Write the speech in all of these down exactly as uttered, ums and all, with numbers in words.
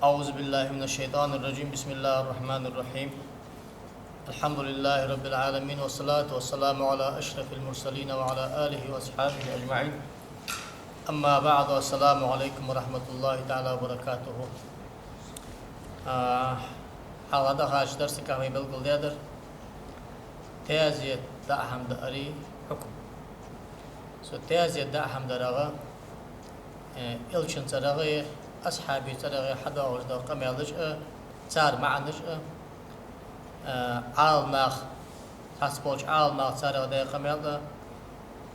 أعوذ بالله من الشيطان الرجيم. بسم الله الرحمن الرحيم. الحمد لله رب العالمين، والصلاة والسلام على أشرف المرسلين وعلى آله وأصحابه أجمعين. أما بعد، السلام عليكم ورحمة الله تعالى وبركاته. А, хьалха дахача дарсага вай белгалдаьдар таьзета даа хӀама даарий хьукам. Цу таьзета даа хӀама дарах, э, Элчан цӀерагӀеи, асхьабий цӀерагӀеи хьадоагӀаш дола къамаьлаш а, цар маӀанаш а, э, Ӏаламнаха, цхьацца болча Ӏаламнаха царех даь къамаьл а,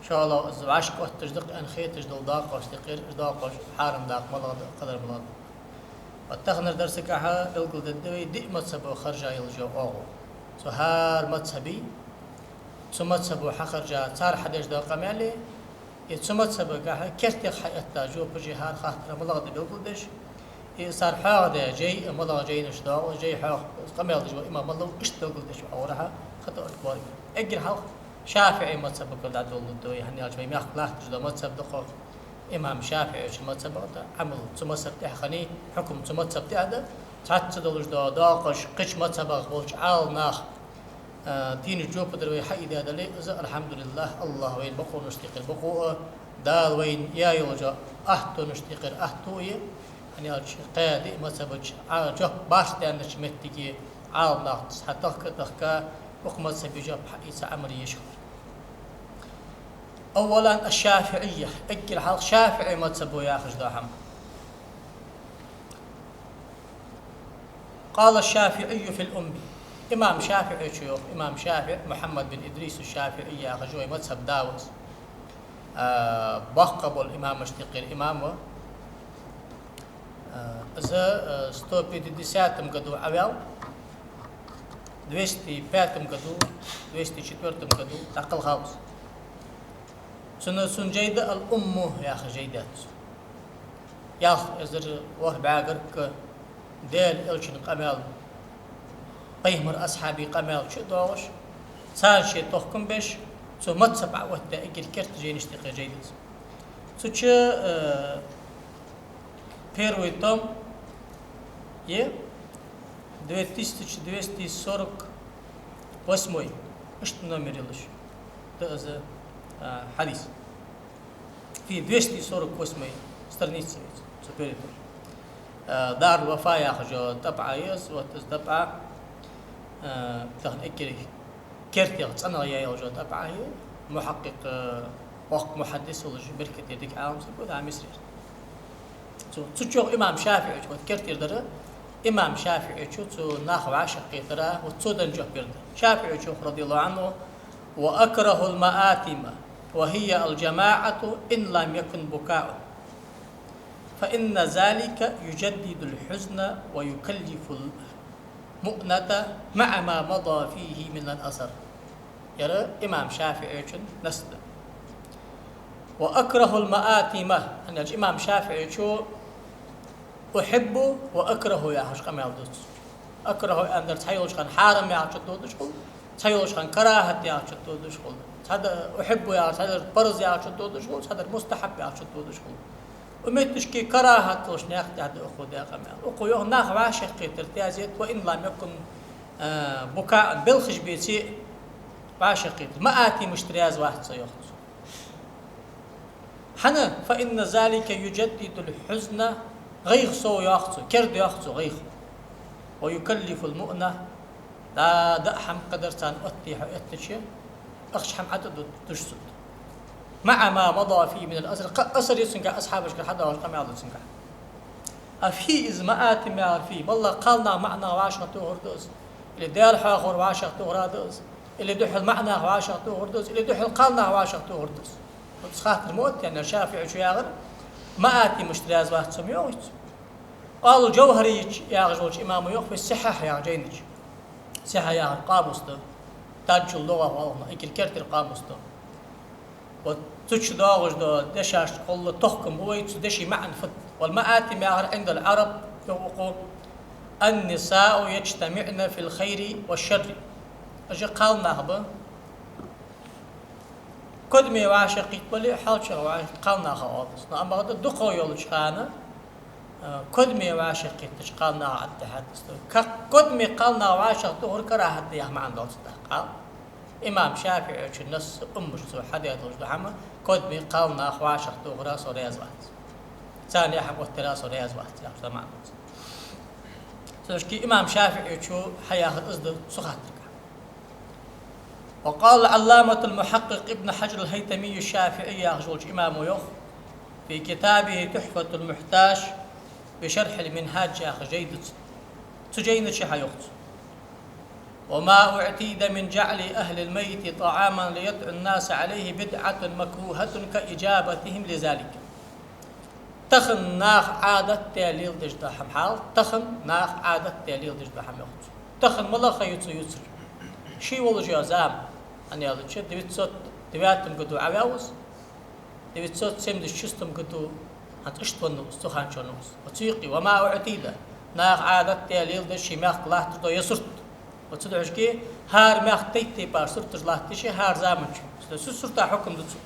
шоллагӀа из вӀашкаотташ да-кх аьнна хеташ дола доакъош тӀехьара, уж доакъош хьарам да-кх малагӀа да, кхыдар малагӀа да. Ва таханара дарсагахьа белгалдергда вай диъ мазхӀабо хержа йола оагӀув. Цу хӀара мазхӀабий, цу мазхӀабо хьахержа цар хьадеш дола къамаьлий, из цу мазхӀабагахьа керттерча хьаэтта жопаши хӀара хаттара малагӀа да белгалдеш, из цар хьоахадаь жай а малагӀа жайнаш да, жай хьоаха къамаьл деш вола имам малав, иштта белгалдеш оагӀорахьа хатӀа орк бор. Эггара хьалха ШафиӀий мазхӀабагара дӀадоладу вай, хӀана аьлча вай мехка латташ дола мазхӀаб да-кх имам ШафиӀийча мазхӀабах да, Ӏамал цу мазхӀаб тӀа хиннай, хьукам цу мазхӀаб тӀа да, цхьацца долаш дола доакъош кхыча мазхӀабах болча Ӏаламнаха, а, дийна жоп дар вай хьаийдеш дале, из, алхьамдулиллахӀ, АллахӀ вайна бокъонаш тӀехьара бокъо а, Дала вайна яь йолча аьттонаш тӀехьара аьтто а я, хӀана аьлча кхаь диъ мазхӀабача Ӏа-, жоп баш даьннача моттиге Ӏаламнаха цхьа тахка а тахка, укх мазхӀабий жоп хьаийца Ӏамал еш хилар. أولاً الشافعية, эггара хьалха ШафиӀий мазхӀабо яхаш дола хӀама. قال الشافعي في الأم. Имам ШафиӀийчо йоах, имам ШафиӀ, Мухьаммад бин Идрис аш-ШафиӀий яхаш вай мазхӀаба да ва из. А, боккха бола имамаш тӀехьара имам ва. А, из, а, сто пятидесятом году Ӏаваьв, двести пятом году, двести четвёртом году дӀакхелхав из. Цун, цун жай да «Ал-Умму» яха жай да цун. Ялх эзар ворхӀ бӀаь гаргга Даьла Элчан къамаьл, пайхамара асхьабий къамаьл чу а доагӀаш, царна ше тохкам беш, цу мазхӀаб Ӏооттадаь эггара керттера жайнаш тӀехьа жай да из. Цу чу, э, первый том е две тысячи двести сорок восьмой, иштта номер йолаш да из, а, хьадис. Фи двести сорок восьмой страница вец, цу первый том. А, Дарул-Вафа яхаш йола тӀабӀа я из, вот из тӀабӀа, а, тахан эггара керттера цӀенагӀа яь йола тӀабӀа я, мухьаккъикъ, э, воккха мухьаддис волаш, беркате дика Ӏалам саг ва, да, Мисрера. Цу, цу чу йоах имам ШафиӀийчо, вот керттера дар, имам ШафиӀийчо цу наха вӀашагӀкхетара, вот цо денна жоп ер да. ШафиӀийчо йоах, رضي الله عنه: «وأكره المآثم وهي الجماعة إن لم يكن بكاء، فإن ذلك يجدد الحزن ويكلف المؤنة مع ما مضى فيه من الأثر». Ер имам ШафиӀийчун насс да. «وأكره المآثم», хӀана аьлча имам ШафиӀийчо «أحب وأكره» яхаш къамаьл дувц. «أكره» аьннадар цхьайолча хана хьарам яхача тӀа додаш хул, цхьайолча хана карахӀат яхача тӀа додаш хул. Цхьадар «أحب» яхар, цхьадар парз яхача тӀа додаш хул, цхьадар мустахьаб яхача тӀа додаш хул. Укх метташка карахӀат долча наькъа тӀа да укхо даь къамаьл. Укхо йоах, нах вӀашагӀкхетар, таьзет, «وإن لم يكن، э, بكاء», белхаш беце а вӀашагӀкхетар. Маатимашта раьза вац со, йоах цо. ХӀана? «فإن ذلك يجدد الحزن», гӀайгӀа сов йоах цо, керда йоах цо гӀайгӀа. «ويكلف المؤنة», да, даа хӀама кхыдар царна оттае хьаэттача, ахча хӀама Ӏа тӀа ду-, дуташ цунна. «مع ما مضى فيه من الأثر», кхы асар я цунгахь, асхьабашкара хьадоагӀаш къамаьл да цунгахь. А фий из маатим яхар фий? Валлахь, кхалнах, маӀанах вӀашагӀтохар да из, или Даьла хьоахавар вӀашагӀтохар да из, или духхьал маӀанах вӀашагӀтохар да из, или духхьал кхалнах вӀашагӀтохар да из. Вот из хаттар ма оттаяьннаяр ШафиӀийчо яхар, маатимашта раьза вац со ма йоахий цо. Къала Джавхарийчо яхаш волча имамо йоах, фи Сихьахь яхача жайна чу. Сихьахь яхар къамус да. Таджул-лугӀа оал хьона, эггара керттера къамус да. Вот цу чу доагӀаш дола дешашта кхолла тохкам ба вай, цу дешай маӀан фуд. «والمآثم» яхар عند العرب, йоах укхо, «النساء يجتمعن في الخير والشر». Уж кхалнах ба. Кодаме вӀашагӀкхийтта бале а, хьалчагӀа вӀаш-, кхалнаха оал из. Но амма дукхагӀа йолча хана, Кодаме вӀашагӀкхийттача кхалнаха Ӏадда хьадас да. Кодаме кхалнаха вӀашагӀтохар карахӀат да яха маӀан долаш да кхал. Имам ШафиӀийчун насс уммаш цо хьадаь долаш да хӀама, кодаме кхалнаха вӀашагӀтохара со раьза вац. Царна яхьа оттара со раьза вац, яхаш да маӀан. Цудухьа имам ШафиӀийчо хьаяхар из да цу хаттарга. وقال العلامة المحقق ابن حجر الهيتمي الشافعي яхаш волча имамо йоах في كتابه تحفة المحتاج بشرح المنهاج яха жай да цун. Цу жайна чу хьайоах цо: وما اعتيد من جعل أهل الميت طعاما ليدعو الناس عليه بدعة مكروهة كإجابتهم لذلك. Тахан наха Ӏадат даь леладеш да хӀама хьал, тахан наха Ӏадат даь леладеш да хӀама йоах цо. Тахан малагӀа ха я цу юкъера? Ший волаш йола зама, хӀана аьлча, девятьсот девятом году Ӏаваьв из, девятьсот семьдесят шестом году хӀанз иштта венна ва из, цу хана чу ва из. Ва цу юкъе: وما اعتيد, наха Ӏадат даь леладеш ший мехка латташ дола ер сурт. Ва цудухьа хӀара мехка тайп-тайпара сурташ латташ я хӀара заман чу. Цу сурта хьукам да цун.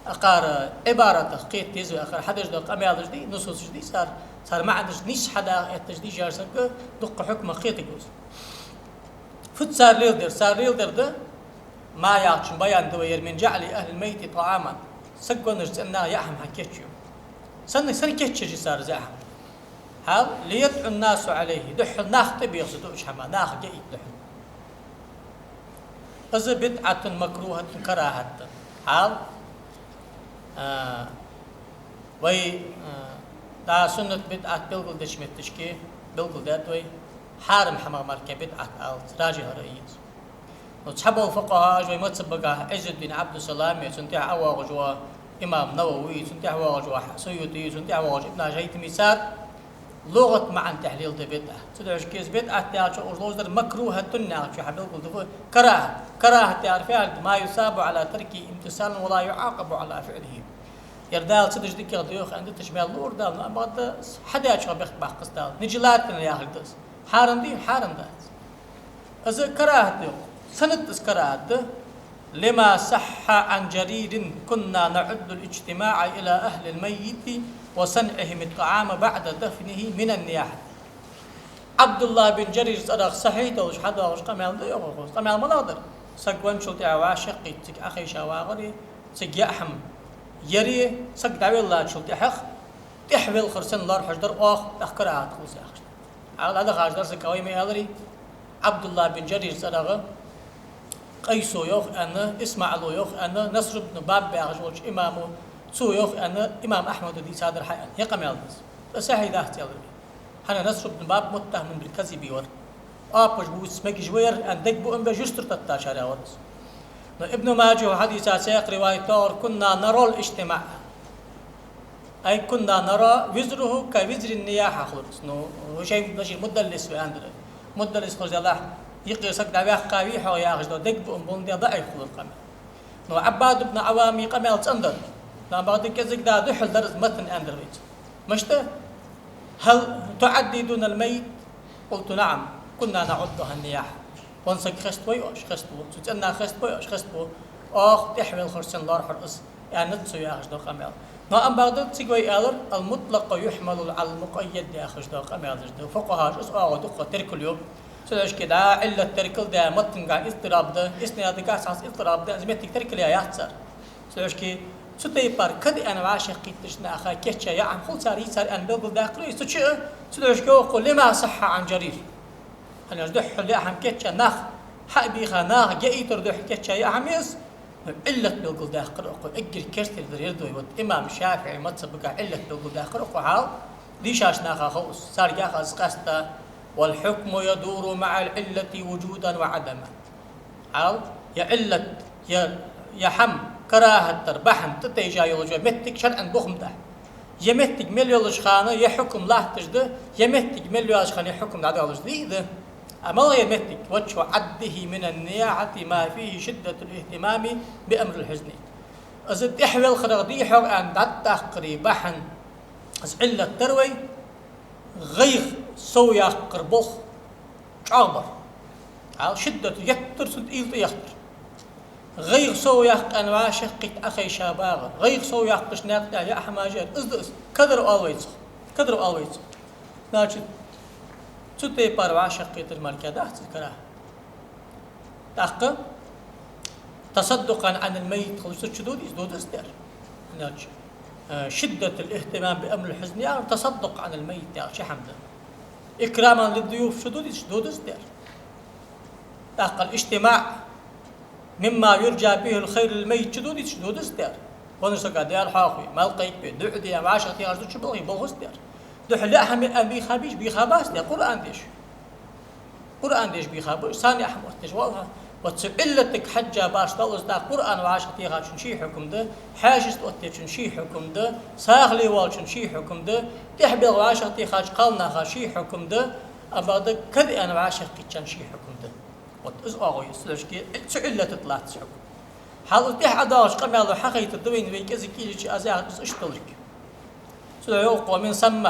Акхар Ӏибаратах кхета деза вай, акхар хьадеш дола къамаьлаш дий, нусусаш дий, цар, цар маӀанаш нийса хьадаха этташ дий, жар сага дукха хьукмах кхетаргва из. Фуд цар леладер? Цар леладер да, ما яхачун баян да вай ер: من جعل أهل الميت طعاما. Саг веннача цӀен наха яа хӀама хьакийчъю. Сенна, сенна кийчъеш я цар из яа хӀама? Хьал: ليدعو الناس عليه, духхьал нах тӀабехза дуача хӀама, наха гаийта духхьал. Из بدعة مكروهة, карахӀат да. Хьал, а, вай, а, дӀа суннат, бидӀат белгалдеча метташка белгалдаьд вай, хьарам хӀамах мара бидӀат алац, ражихӀара из. Ну, цхьабола фукъахӀаш вай мазхӀабагахь Ӏиззуддин Ӏабдуссалами, цунна тӀехьа воагӀаш вола имам Навави, цунна тӀехьа воагӀаш вола Суюти, цунна тӀехьа воагӀаш Ибн ХӀажар ХӀайтами, цар лугӀат маӀан тӀехь леладу бидӀат. Цудухьа кхы из бидӀат яхача уж ловзар مكروهة яхача хьабелгалду карахӀат. КарахӀат яхар фу аьлча да: ما يثاب على تركه امتثالا ولا يعاقب على فعله. Ер Дала ца деш дикагӀа да йоах аьнна да, таш мел лур Дала, но амма да хьадаьчох бехк баккхац Дала. Нежелательно яхилга да из. Хьарам дий? Хьарам дац. Из карахӀат да йоах. Сенна да из карахӀат да? لما صح عن جرير: كنا نعد الاجتماع إلى أهل الميت وصنعهم الطعام بعد دفنه من النياحة. Ӏабдуллахь бин Жарира цӀерагӀа сахьихь долаш хьадоагӀаш къамаьл да йоах укхо. Къамаьл малагӀа дар? Саг венначул тӀехьагӀа вӀашагӀкхийтта цига Ӏохайша вагӀари, цига яа хӀама яри, саг дӀавеллачул тӀехьагӀа тӀехвелхар санна лоархӀаш дар оаха, тӀаккха карахӀат хул из яхаш. Ӏа дӀадахача дарсага вай ма аьларий, Ӏабдуллахь бин Жарира цӀерагӀа Къайсо йоах аьнна, ИсмаӀало йоах аьнна, Наср ибн Баб яхаш волча имамо, цо йоах аьнна, имам Ахьмада дийцадар хьа аьнна. Ер къамаьл да из. ТӀа сахьихь дац аьлар вай. ХӀана, Наср ибн Баб متهم بالكذب вар. Оапаш бувца мегаш вар аьнна, дегабуам беш юстара таттачарех вар из. Но Ибн Маджахьо хьадийца цхьаькха риваят доагӀар: كنا نرى الاجتماع. أي كنا نرى وزره كوزر النياحة хулар из. Ну, Хушайм ибн Башир мудаллис ва аьннадар. Мудаллис хулаш далахь, юкъера саг дӀаваьккхавий хьогӀ яхаш дола дегабуам боландаь даӀиф хулар къамаьл. Ну, Ӏаббад ибн Ӏаввама къамаьл цӀена дар. Но бакъда кӀезига да духьал дар из матн аьннадар вайца. Мишта: هل تعددون الميت؟ قلت: نعم، كنا نعدها النياحة. Венна саг хеставой оаш? Хеставу. Цу цӀен нах хеставой оаш? Хеставу. Оаха тӀехвелхар санна лоархӀар из, аьннад цо яхаш дола къамаьл. Но амма бакъда цига вай аьлар: المطلق يحمل على المقيد яхаш дола къамаьл да. ФукъахӀаша из оагӀув дукха теркалйу. Цудухьа кхы дӀа Ӏиллат теркалдаь, матнгахь изтираб да, иснадагахь цхьацца изтираб да, из моттиг теркалъяь яц цар. Цудухьа кхы цу тайпара кад аьнна вӀашагӀкхийттача наха кийчъяь яа хӀама хул цар, йийцар аьнна белгалдаьккхар из цу чу а, цудухьа кхы йоах укхо: لما صح عن جرير. ХӀана аьлча духхьал яа хӀама кийчъяь, нах хьа а бийха, наха гаийтар духьа кийчъяь яа хӀама я из, но Ӏиллат белгалдаьккхар укхо, эггара керттера дар ер да вай. Вот имам ШафиӀий мазхӀабагахь Ӏиллат белгалдаьккхар укхо хьал, дийшача наха хов из, царгахь из къаьста: والحكم يدور مع العلة وجودا وعدما. Хьал, ер Ӏиллат, ер, ер хӀама, карахӀат дар бахьан тӀатайжа йолаш йола моттиг шарӀан бухам тӀа. Ер моттиг мел йолча хана ер хьукам латташ да, ер моттиг мел йоацача хана ер хьукам дӀадоалаш да, дий да. А малагӀа я ер моттиг? وجه عده من النياحة ما فيه شدة الاهتمام بأمر الحزن. Из тӀехвелхарах дий хьогӀ аьнна дӀатӀадаккхара бахьан, из Ӏиллат дар вай, гӀайгӀа совъяккхара болх чӀоагӀа бар. Хьал, шиддат, геттара цунна уйла тӀаэттар. ГӀайгӀа совъяккха аьнна вӀашагӀкхийтта Ӏохайша багӀар. ГӀайгӀа совъяккхача наькъа тӀа яа хӀамаш яр, из да из. Кадр оал вай цох. Кадр оал вай цох. Значит, цу тайпара вӀашагӀкхетар мара дац из карахӀат. ТӀаккха تصدقا عن الميت хилча чу додийца, додаш дар. Значит, э, شدة الاهتمام بأمر الحزن яхар تصدق عن الميت яхача хӀаман да. إكراما للضيوف чу додийца, додаш дар. ТӀаккха الاجتماع مما يرجى به الخير للميت чу додийца, додаш дар. Веннача сага Даьла хьоахаве, мел кхайкабе, дуӀа де, вӀашагӀтехаш да чу балхе, балхаш дар. Духьала лаьа хӀама яа бийха бий, бийха бац дар, Къуръан деш. Къуръан деш бийха ба, сани ахьам оттадеш валха. Ва цу Ӏиллатага хьежжа баш даллалца, Къуръан вӀашагӀтехачун ший хьукам да, хьаьшашта оттаечун ший хьукам да, сагӀа ле волчун ший хьукам да, тӀехьа белгӀа вӀашагӀтехача кхалнаха ший хьукам да, а бакъда кадиан вӀашагӀкхийттачун ший хьукам да. Вот из оагӀув я, цудухьа цу Ӏиллата тӀа латт из хьукам. Хьал из тӀехьа ӀодоагӀача къамаьло хьахайтаргда вайна, вай кӀезига кӀийлача аз яхар из иштта долга. Цудухьа йоах укхо: ومن ثم,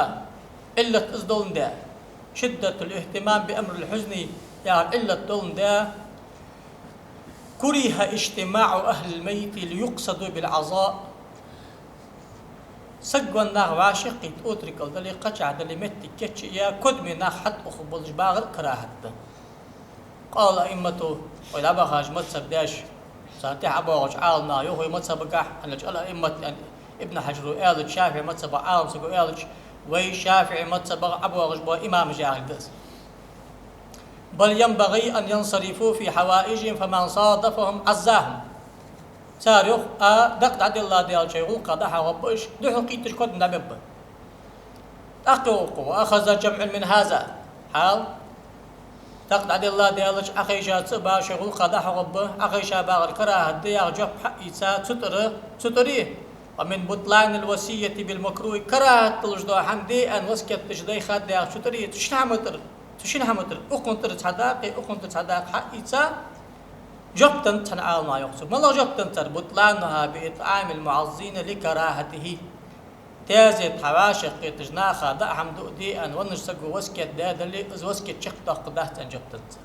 Ӏиллат из доландаь, شدة الاهتمام بأمر الحزن яхар Ӏиллат доландаь, كره اجتماع أهل الميت ليقصدوا بالعزاء. Саг венна нах вӀашагӀкхийтта, отрикал дале, кхычахьа дале, моттиг кийчъяь, кодаме нах хьатӀаухаргболаш багӀар карахӀат да. قال الأئمة, вай дӀабахача мазхӀаб даьша, царна тӀехьа ӀобоагӀача Ӏаламнаха йоах вай мазхӀабагахьа, хӀана аьлча الأئمة, Ибн Хьаджара аьлча, ШафиӀий мазхӀаба Ӏаламсаго аьлча, вай ШафиӀий мазхӀабагӀа ӀобоагӀаш бола имамаш яхилга да из. بل ينبغي أن ينصرفوا في حوائجهم فمن صادفهم عزاهم. Цар йоах, а, дакъа дӀадилла даьлча шоай гӀулакха дӀахьагӀоргба уж, духьалкхийттача кодам дӀабергба. ТӀаккха йоах укхо: وأخذ جمع من هذا. Хьал. Дакъа дӀадилла даьлча Ӏохайша цаӀ ба, шоай гӀулакха дӀахьагӀоргба, Ӏохайша багӀар карахӀат да яха жоп хьаийца цу тӀара, цу тӀара. ومن بطلان الوصية بالمكروه, карахӀат долаш дола хӀама де аьнна васкет деш дайха да яхача тӀара, цу шин хӀаман тӀара, цу шин хӀаман тӀара, укхун тӀара цхьа дакъа, укхун тӀара цхьа дакъа хьаийца, жоп деннад цхьан Ӏаламнаха йоах цо. МалагӀа жоп деннад цар? بطلانها بإطعام المعزين لكراهته. Таьзета хьа вӀашагӀкхеташ наха даа хӀама дуа де аьнна веннача саго васкет даь дале, из васкет чакхдоаккхаргдац аьнна жоп деннад цар.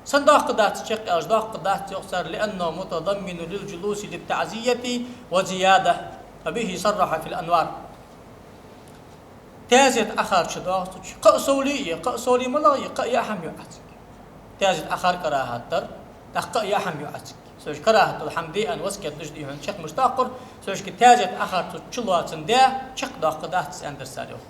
Сенна доаккхаргдац чакх аьлча, доаккхаргдац йоах цар: لأنه متضمن للجلوس للتعزية وزيادة، وبه صرح في الأنوار. Таьзета Ӏохар чудоагӀа цу чу. Кхы а совле я, кхы а совле малагӀа я, кхы а яа хӀама ю Ӏа цига. Таьзета Ӏохар карахӀат дар, тӀаккха кхы а яа хӀама ю Ӏа цига. Цу чу карахӀат дола хӀама де аьнна васкет деш дий хьона чакх мишта доаккхар, цу чу таьзета Ӏохар цу чу чулоацандаь, чакхдоаккхаргдац аьннадар цар йоах.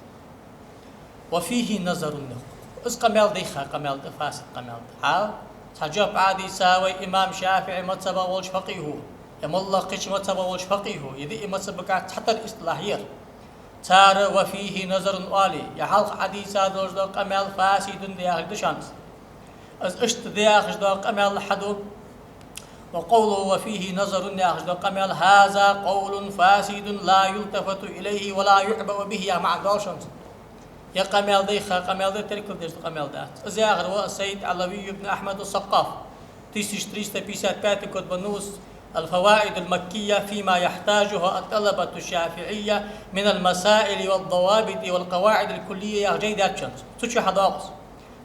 وفيه نظر, йоах. Из къамаьл дайха къамаьл да, фасид къамаьл да. Хьал, цхьа жоп Ӏодийца вай имам ШафиӀий мазхӀабагӀа волча факъихӀо, е моллагӀа кхыча мазхӀабагӀа волча факъихӀо, е диъ мазхӀабагахьа цхьатарра истилахь яр. Цар وفيه نظر оале, е хьалха Ӏодийца долаш дола къамаьл فاسد да яхилга да шоана из. Из иштта да яхаш дола къамаьл хьаду. وقوله وفيه نظر яхаш дола къамаьл هذا قول فاسد لا يلتفت إليه ولا يعبأ به яха маӀан доал шоана цун. Ер къамаьл дайха къамаьл да, теркалдеш дола къамаьл дац. Из яхар ва Саййид Ӏалавий ибн Ахьмад ас-Сакъаф. Тысяча триста пятьдесят пятый год веннав из. الفوائد المكية فيما يحتاجه الطلبة الشافعية من المسائل والضوابط والقواعد الكلية яха жай даьд шоана цо. Цу чу хьадоагӀа из.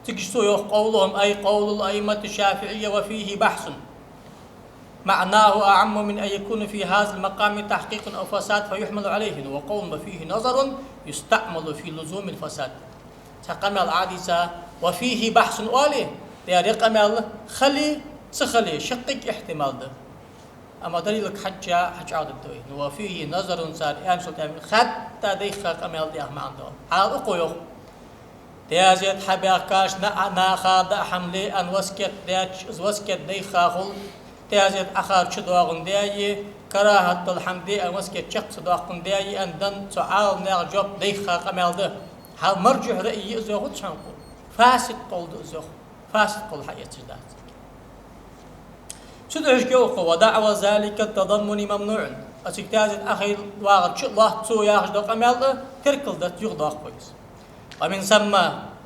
Цига цо йоах: قولهم أي قول الأئمة الشافعية وفيه بحث معناه أعم من أن يكون في هذا المقام تحقيق أو فساد فيحمل عليه، وقول وفيه نظر يستعمل في لزوم الفساد. Цхьа къамаьл Ӏодийца, وفيه بحث оале, дера ер къамаьл хиле, ца хиле, шаккхе ихьтимал да. Амма далилага хьежжа хьачӀоагӀдергда вай. Ну, وفيه نظر цар аьнначул тӀехьагӀа хатта дайха къамаьл да яха маӀан доал. Хьал укхо йоах. Таьзета хьабаьхкача на-, наха даа хӀама ле аьнна васкет даьча, из васкет дайха хул, таьзета Ӏохар чудоагӀандаь е, карахӀат дола хӀама де аьнна васкет чакх ца доаккхандаь е аьнна денна цу Ӏаламнаьха жоп дайха къамаьл да. Хьал маржухь раъй я из йоах цхьанкхо. Фасид къовл да из йоах. Фасид къовл хьаэцаш дац. Цудухьа йоах укхо: ودعوى ذلك التضمن ممنوع. Цига таьзета Ӏохайла вагӀар чу лоац цо яхаш дола къамаьл а теркалдац, юхадоаккх вай из. ومن ثم,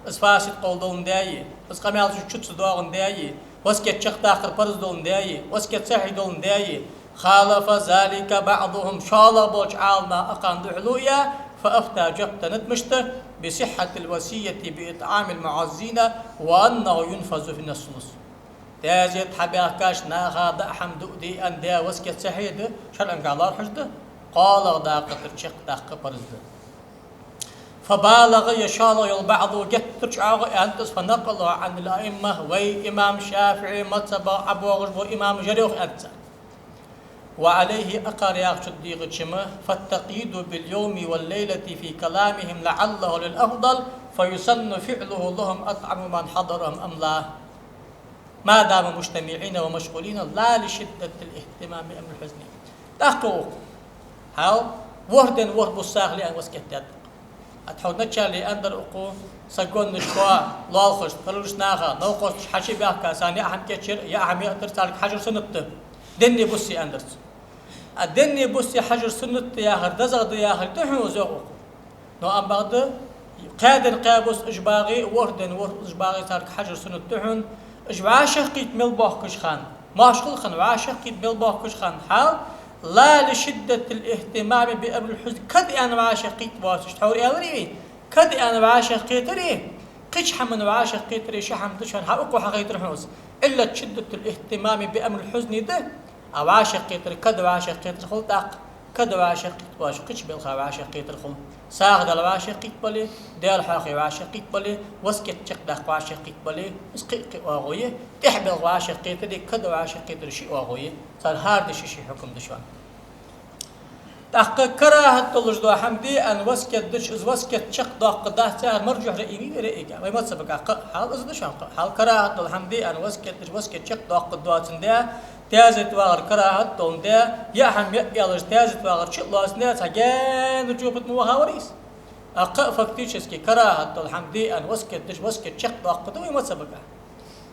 из фасид къовл доландаь е, из къамаьл чу, чу ца доагӀандаь е, васкет чакхдаккхар парз доландаь е, васкет сахьихь доландаь е, خالف ذلك بعضهم, шоллагӀа болча Ӏаламнаха акхарна духьале а, فأفتى, жоп деннад мишта, بصحة الوصية بإطعام المعزين وأنه ينفذ من الثلث. Таьзета хьабаьхкача наха даа хӀама дуа де аьнна даь васкет сахьихь да, шарӀагахьа лоархӀаш да, кхоалагӀа дакъа тӀара чакхдаккха парз да. فبالغ, е шоллагӀа йола баӀдо геттара чӀоагӀа аьннад из, فنقله عن الأئمة, вай имам ШафиӀий мазхӀабах ӀобоагӀаш бола имамаш яр йоах аьннад цар. وعليه, акхар яхачун дийгӀача-м, فالتقييد باليوم والليلة في كلامهم لعله للأفضل، فيسن فعله لهم أطعم من حضرهم أم لا، ما داموا مجتمعين ومشغولين لا لشدة الاهتمام بأمر الحزن. ТӀаккха укхо: хьал, ворхӀ ден ворхӀ бус сагӀа ле аьнна васкет даьд. А тхьовра начале аьннадар укхо: сагоннаш, кхоа, лоалахошта, паргӀатча наха, новкъосташа хьачубаьхка, царна яа хӀама кийчъяр, яа хӀама яар, царга хьажар суннат да. Денний бусий аьннадар цо. А денний бусий хьажар суннат да яхар дезагӀа да яхилга да хьона из, йоах укхо. Но амма бакъда, кхаь ден кхаь бус уж багӀе, ворхӀ ден ворхӀ бус уж багӀе, царга хьажар суннат да хьона, уж вӀашагӀкхийтта мел боахкача хана, моашхал хинна вӀашагӀкхийтта мел боахкача хана, хьал, لا لشدة الاهتمام بأمر الحزن, кад аьнна вӀашагӀкхийтта боацаш, тхьовра аьлар вай, кад аьнна вӀашагӀкхетаре, кхыча хӀаманна вӀашагӀкхетаре ши хӀама да шоана, хьа укхо хьахайтар хьона из. علة شدة الاهتمام بأمر الحزن да, а вӀашагӀкхетар, кад вӀашагӀкхетар хул тӀаккха, кад вӀашагӀкхийтта боацаш, кхыча балха вӀашагӀкхетар хул. СагӀа дала вӀашагӀкхийтта бале, Даьла хьоахаве вӀашагӀкхийтта бале, васкет чакхдаккха вӀашагӀкхийтта бале, из кхы-кхы оагӀув я, тӀехьа балха вӀашагӀкхетаре, кад вӀашагӀкхетаре ши оагӀув я, цар хӀара ди ши-ши хьукам да шоана. ТӀаккха карахӀат долаш дола хӀама де аьнна васкет дича, из васкет чакхдоаккхаргдац яхар маржухь раъйи мий вай раъйигахь? Вай мазхӀабагахь кхы а хьал из да шоана, кхы а хьал. КарахӀат дола хӀама де аьнна васкет дича, васкет чакхдоаккхаргдоацандаь, таьзет вахар карахӀат доландаь, яа хӀама яа аьлча, таьзет вахар чу а лоацандаь, цхьа гаьна жоп тӀа ма вахавар из. А кхы а фактически карахӀат дола хӀама де аьнна васкет дича, васкет чакхдоаккхаргда вай мазхӀабагахь.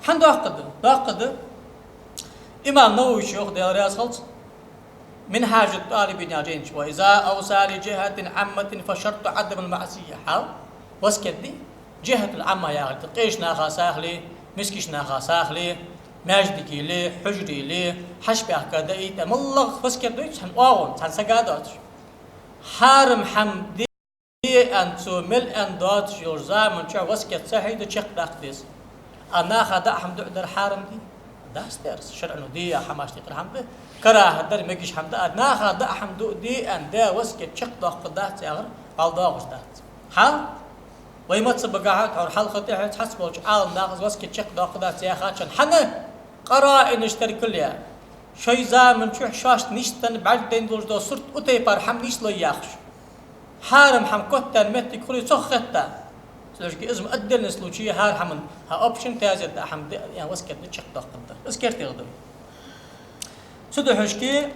ХӀана доаккхаргда? Доаккхаргда. Имам Нававе йоах, Даьла раьза хилва цунна, «Минхьажу т-ТӀалибин» яхача жайна чу: «وإذا أوصى لجهة عامة فشرط عدم المعصية». Хьал, васкет де, жихӀатул Ӏамма яхар да, къеча наха сагӀа ле, мискача наха сагӀа ле, маьждиге ле, хьужаре ле, хьачубаьхка даийта, моллагӀа васкет дой цхьан оагӀон, цхьан сага доацаш. Хьарам хӀама де аьнна цо мел аьнна доацаш йолча заман чухь васкет ца хьийда, чакхдаккха деза. А наха даа хӀама дуӀа дар хьарам дий? Дац дера, шарӀо де яха хӀамашта юкъера хӀама да, карахӀат дар мегаш хӀама да, а наха даа хӀама дуӀа де аьнна даь васкет чакхдоаккхаргдац яхар, вӀалла доагӀаш дац. Хьал, вай мазхӀабагахьа тхьовра хьалха тӀехьа цхьацца болча Ӏаламнаха из васкет чакхдоаккхаргдац яхача хана, хӀана, къараинаш теркал а яь, шоай заман чухь шоашта нийсденна, бӀаргадайна долаш дола сурт укх тайпара хӀама нийслой яхаш, хьарам хӀама котдаьнна моттиг хуле, цох хетта. Цудухьа из-м отдельный случай я, хӀара хӀаман, хьа общем таьзет даа хӀама де аьнна васкет де чакхдоаккхаргда. Из кертерагӀа да. Цудухьа шки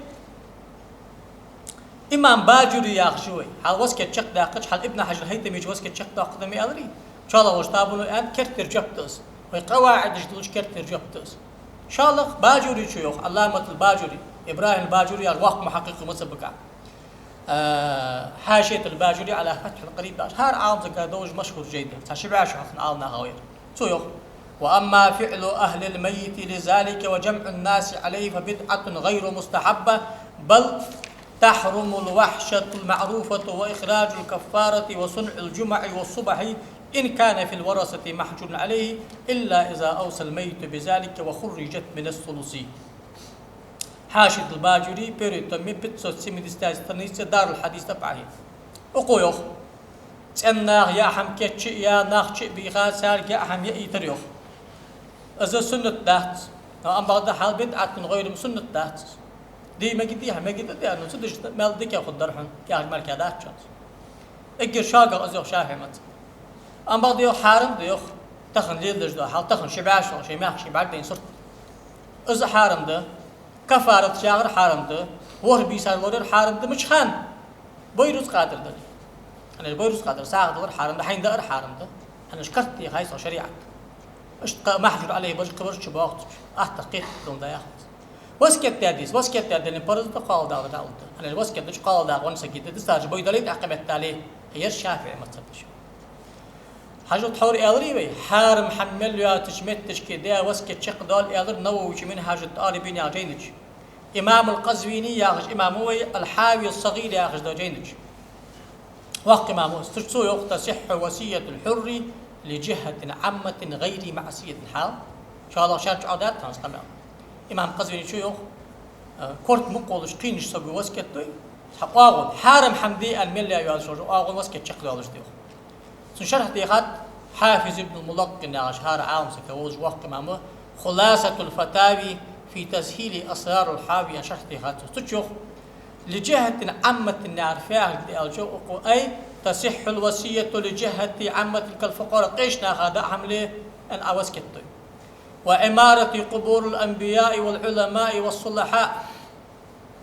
имам Баджури яхаш ва вай. Хьал васкет чакхдаьккхача, хьал Ибн Хьаджар ХӀайтамечо васкет чакхдоаккхаргда ма аьларий? ШоллагӀа волча табано аьннад, керттера жоп да из. Вай къаваӀидаш долча керттера жоп да из. ШоллагӀа Баджури чу йоах, Ӏалламатул Баджури, ИбрахӀим Баджури яхаш воккха мухьаккъикъ ва мазхӀабагахь. Э, «Хьашиятул Баджури Ӏала Фатхьил Къариб» яхаш, хӀара Ӏаламзага довзаш машхӀур жай да, цхьа ши бӀаь шу хьалха Ӏаламнаха вайра. Цо йоах: «وأما فعل أهل الميت لذلك وجمع الناس عليه فبدعة غير مستحبة، بل تحرم الوحشة المعروفة وإخراج الكفارة وصنع الجمع والصبح إن كان في الورثة محجور عليه، إلا إذا أوصى الميت بذلك وخرجت من الثلث». Хьашиятул Баджури, первый том, пятьсот семидесятая страница, Дарул Хьадис тӀа бахьи. Укхо йоах: цӀен наха яа хӀама кийчъяь, нах чу а бийха, царга яа хӀама яийтар йоах, из суннат дац. Но амма бакъда хьал, بدعة غير, суннат дац из. Де мегаргдий хьона? Мегаргда, де, но цу дешаца мел дика хургдар хьона, яхар мара дац шоана. Эггара шоллагӀа из йоах ШафиӀий мазхӀабе. Амма бакъда йоах, хьарам да йоах, тахан леладеш да, хьал тахан ши бӀаь шу, шоай маьхка шоай бӀаргадайна сурт. Из хьарам да. Кафарат яхар хьарам да. ВорхӀ бийсар лораяр хьарам да. Мича хана? Бой рузкъа дар дале. ХӀана аьлча бой рузкъа дар, сагӀа далар хьарам да, хьайна даар хьарам да. ХӀана аьлча карт техай со шариӀат. Иштта кхы махьжур Ӏалайхи бараш, кхыбараш чубоагӀа цу чу. Атта кхетаденна да яхац. Васкет даь деза, васкет даь дале парз да, кхоалагӀа дагӀа да алда. ХӀана аьлча васкет дича кхоалагӀа дагӀа вон саг йита, дистача бой дале, тӀаккха меттел а, ер ШафиӀий мазхӀаб да шоана. Хьажал, тхьовра аьларий вай, хьарам хӀама мел йоацача метташка даь васкет чакхдоал, аьлар Нававечо «Минхьажу т-ТӀалибин» яхача жайна чу. Имамул Къазвини яхаш имам ва вай, «Ал-Хьави ас-СагӀир» яхаш долча жайна чу. Воккха имам ва из, цу чу цо йоах: «تصح وصية الحر لجهة عامة غير معصية». Хьал, шоллагӀа шарчӀоагӀа дац хьона из къамаьл. Имам Къазвиничо йоах, э, корта мукъа волаш кхийнаш саго васкет дой, цхьа оагӀон, хьарам хӀама де аьнна мел яь йоацаш йола оагӀон васкет чакхдоалаш да йоах. Цун шархь тӀа хьахад Хьафиз ибн ал-Мулаккъин яхаш хӀара Ӏалам саг волаш воккха имам ва, «Хуласатул фатави фи тазхили асрарил хьави» яха шархь тӀа хьахад цо. Цу чу йоах: «Ли жихӀатин Ӏамматин» яхар фу яхилга да аьлча, укхо: «Ай тасиххьул васияту ли жихӀати Ӏамматин кал фукъара», къеча наха даа хӀама ле аьнна Ӏа васкет дой. «Ва Ӏимарати къубурил анбияи вал Ӏуламаи вас сулахьа».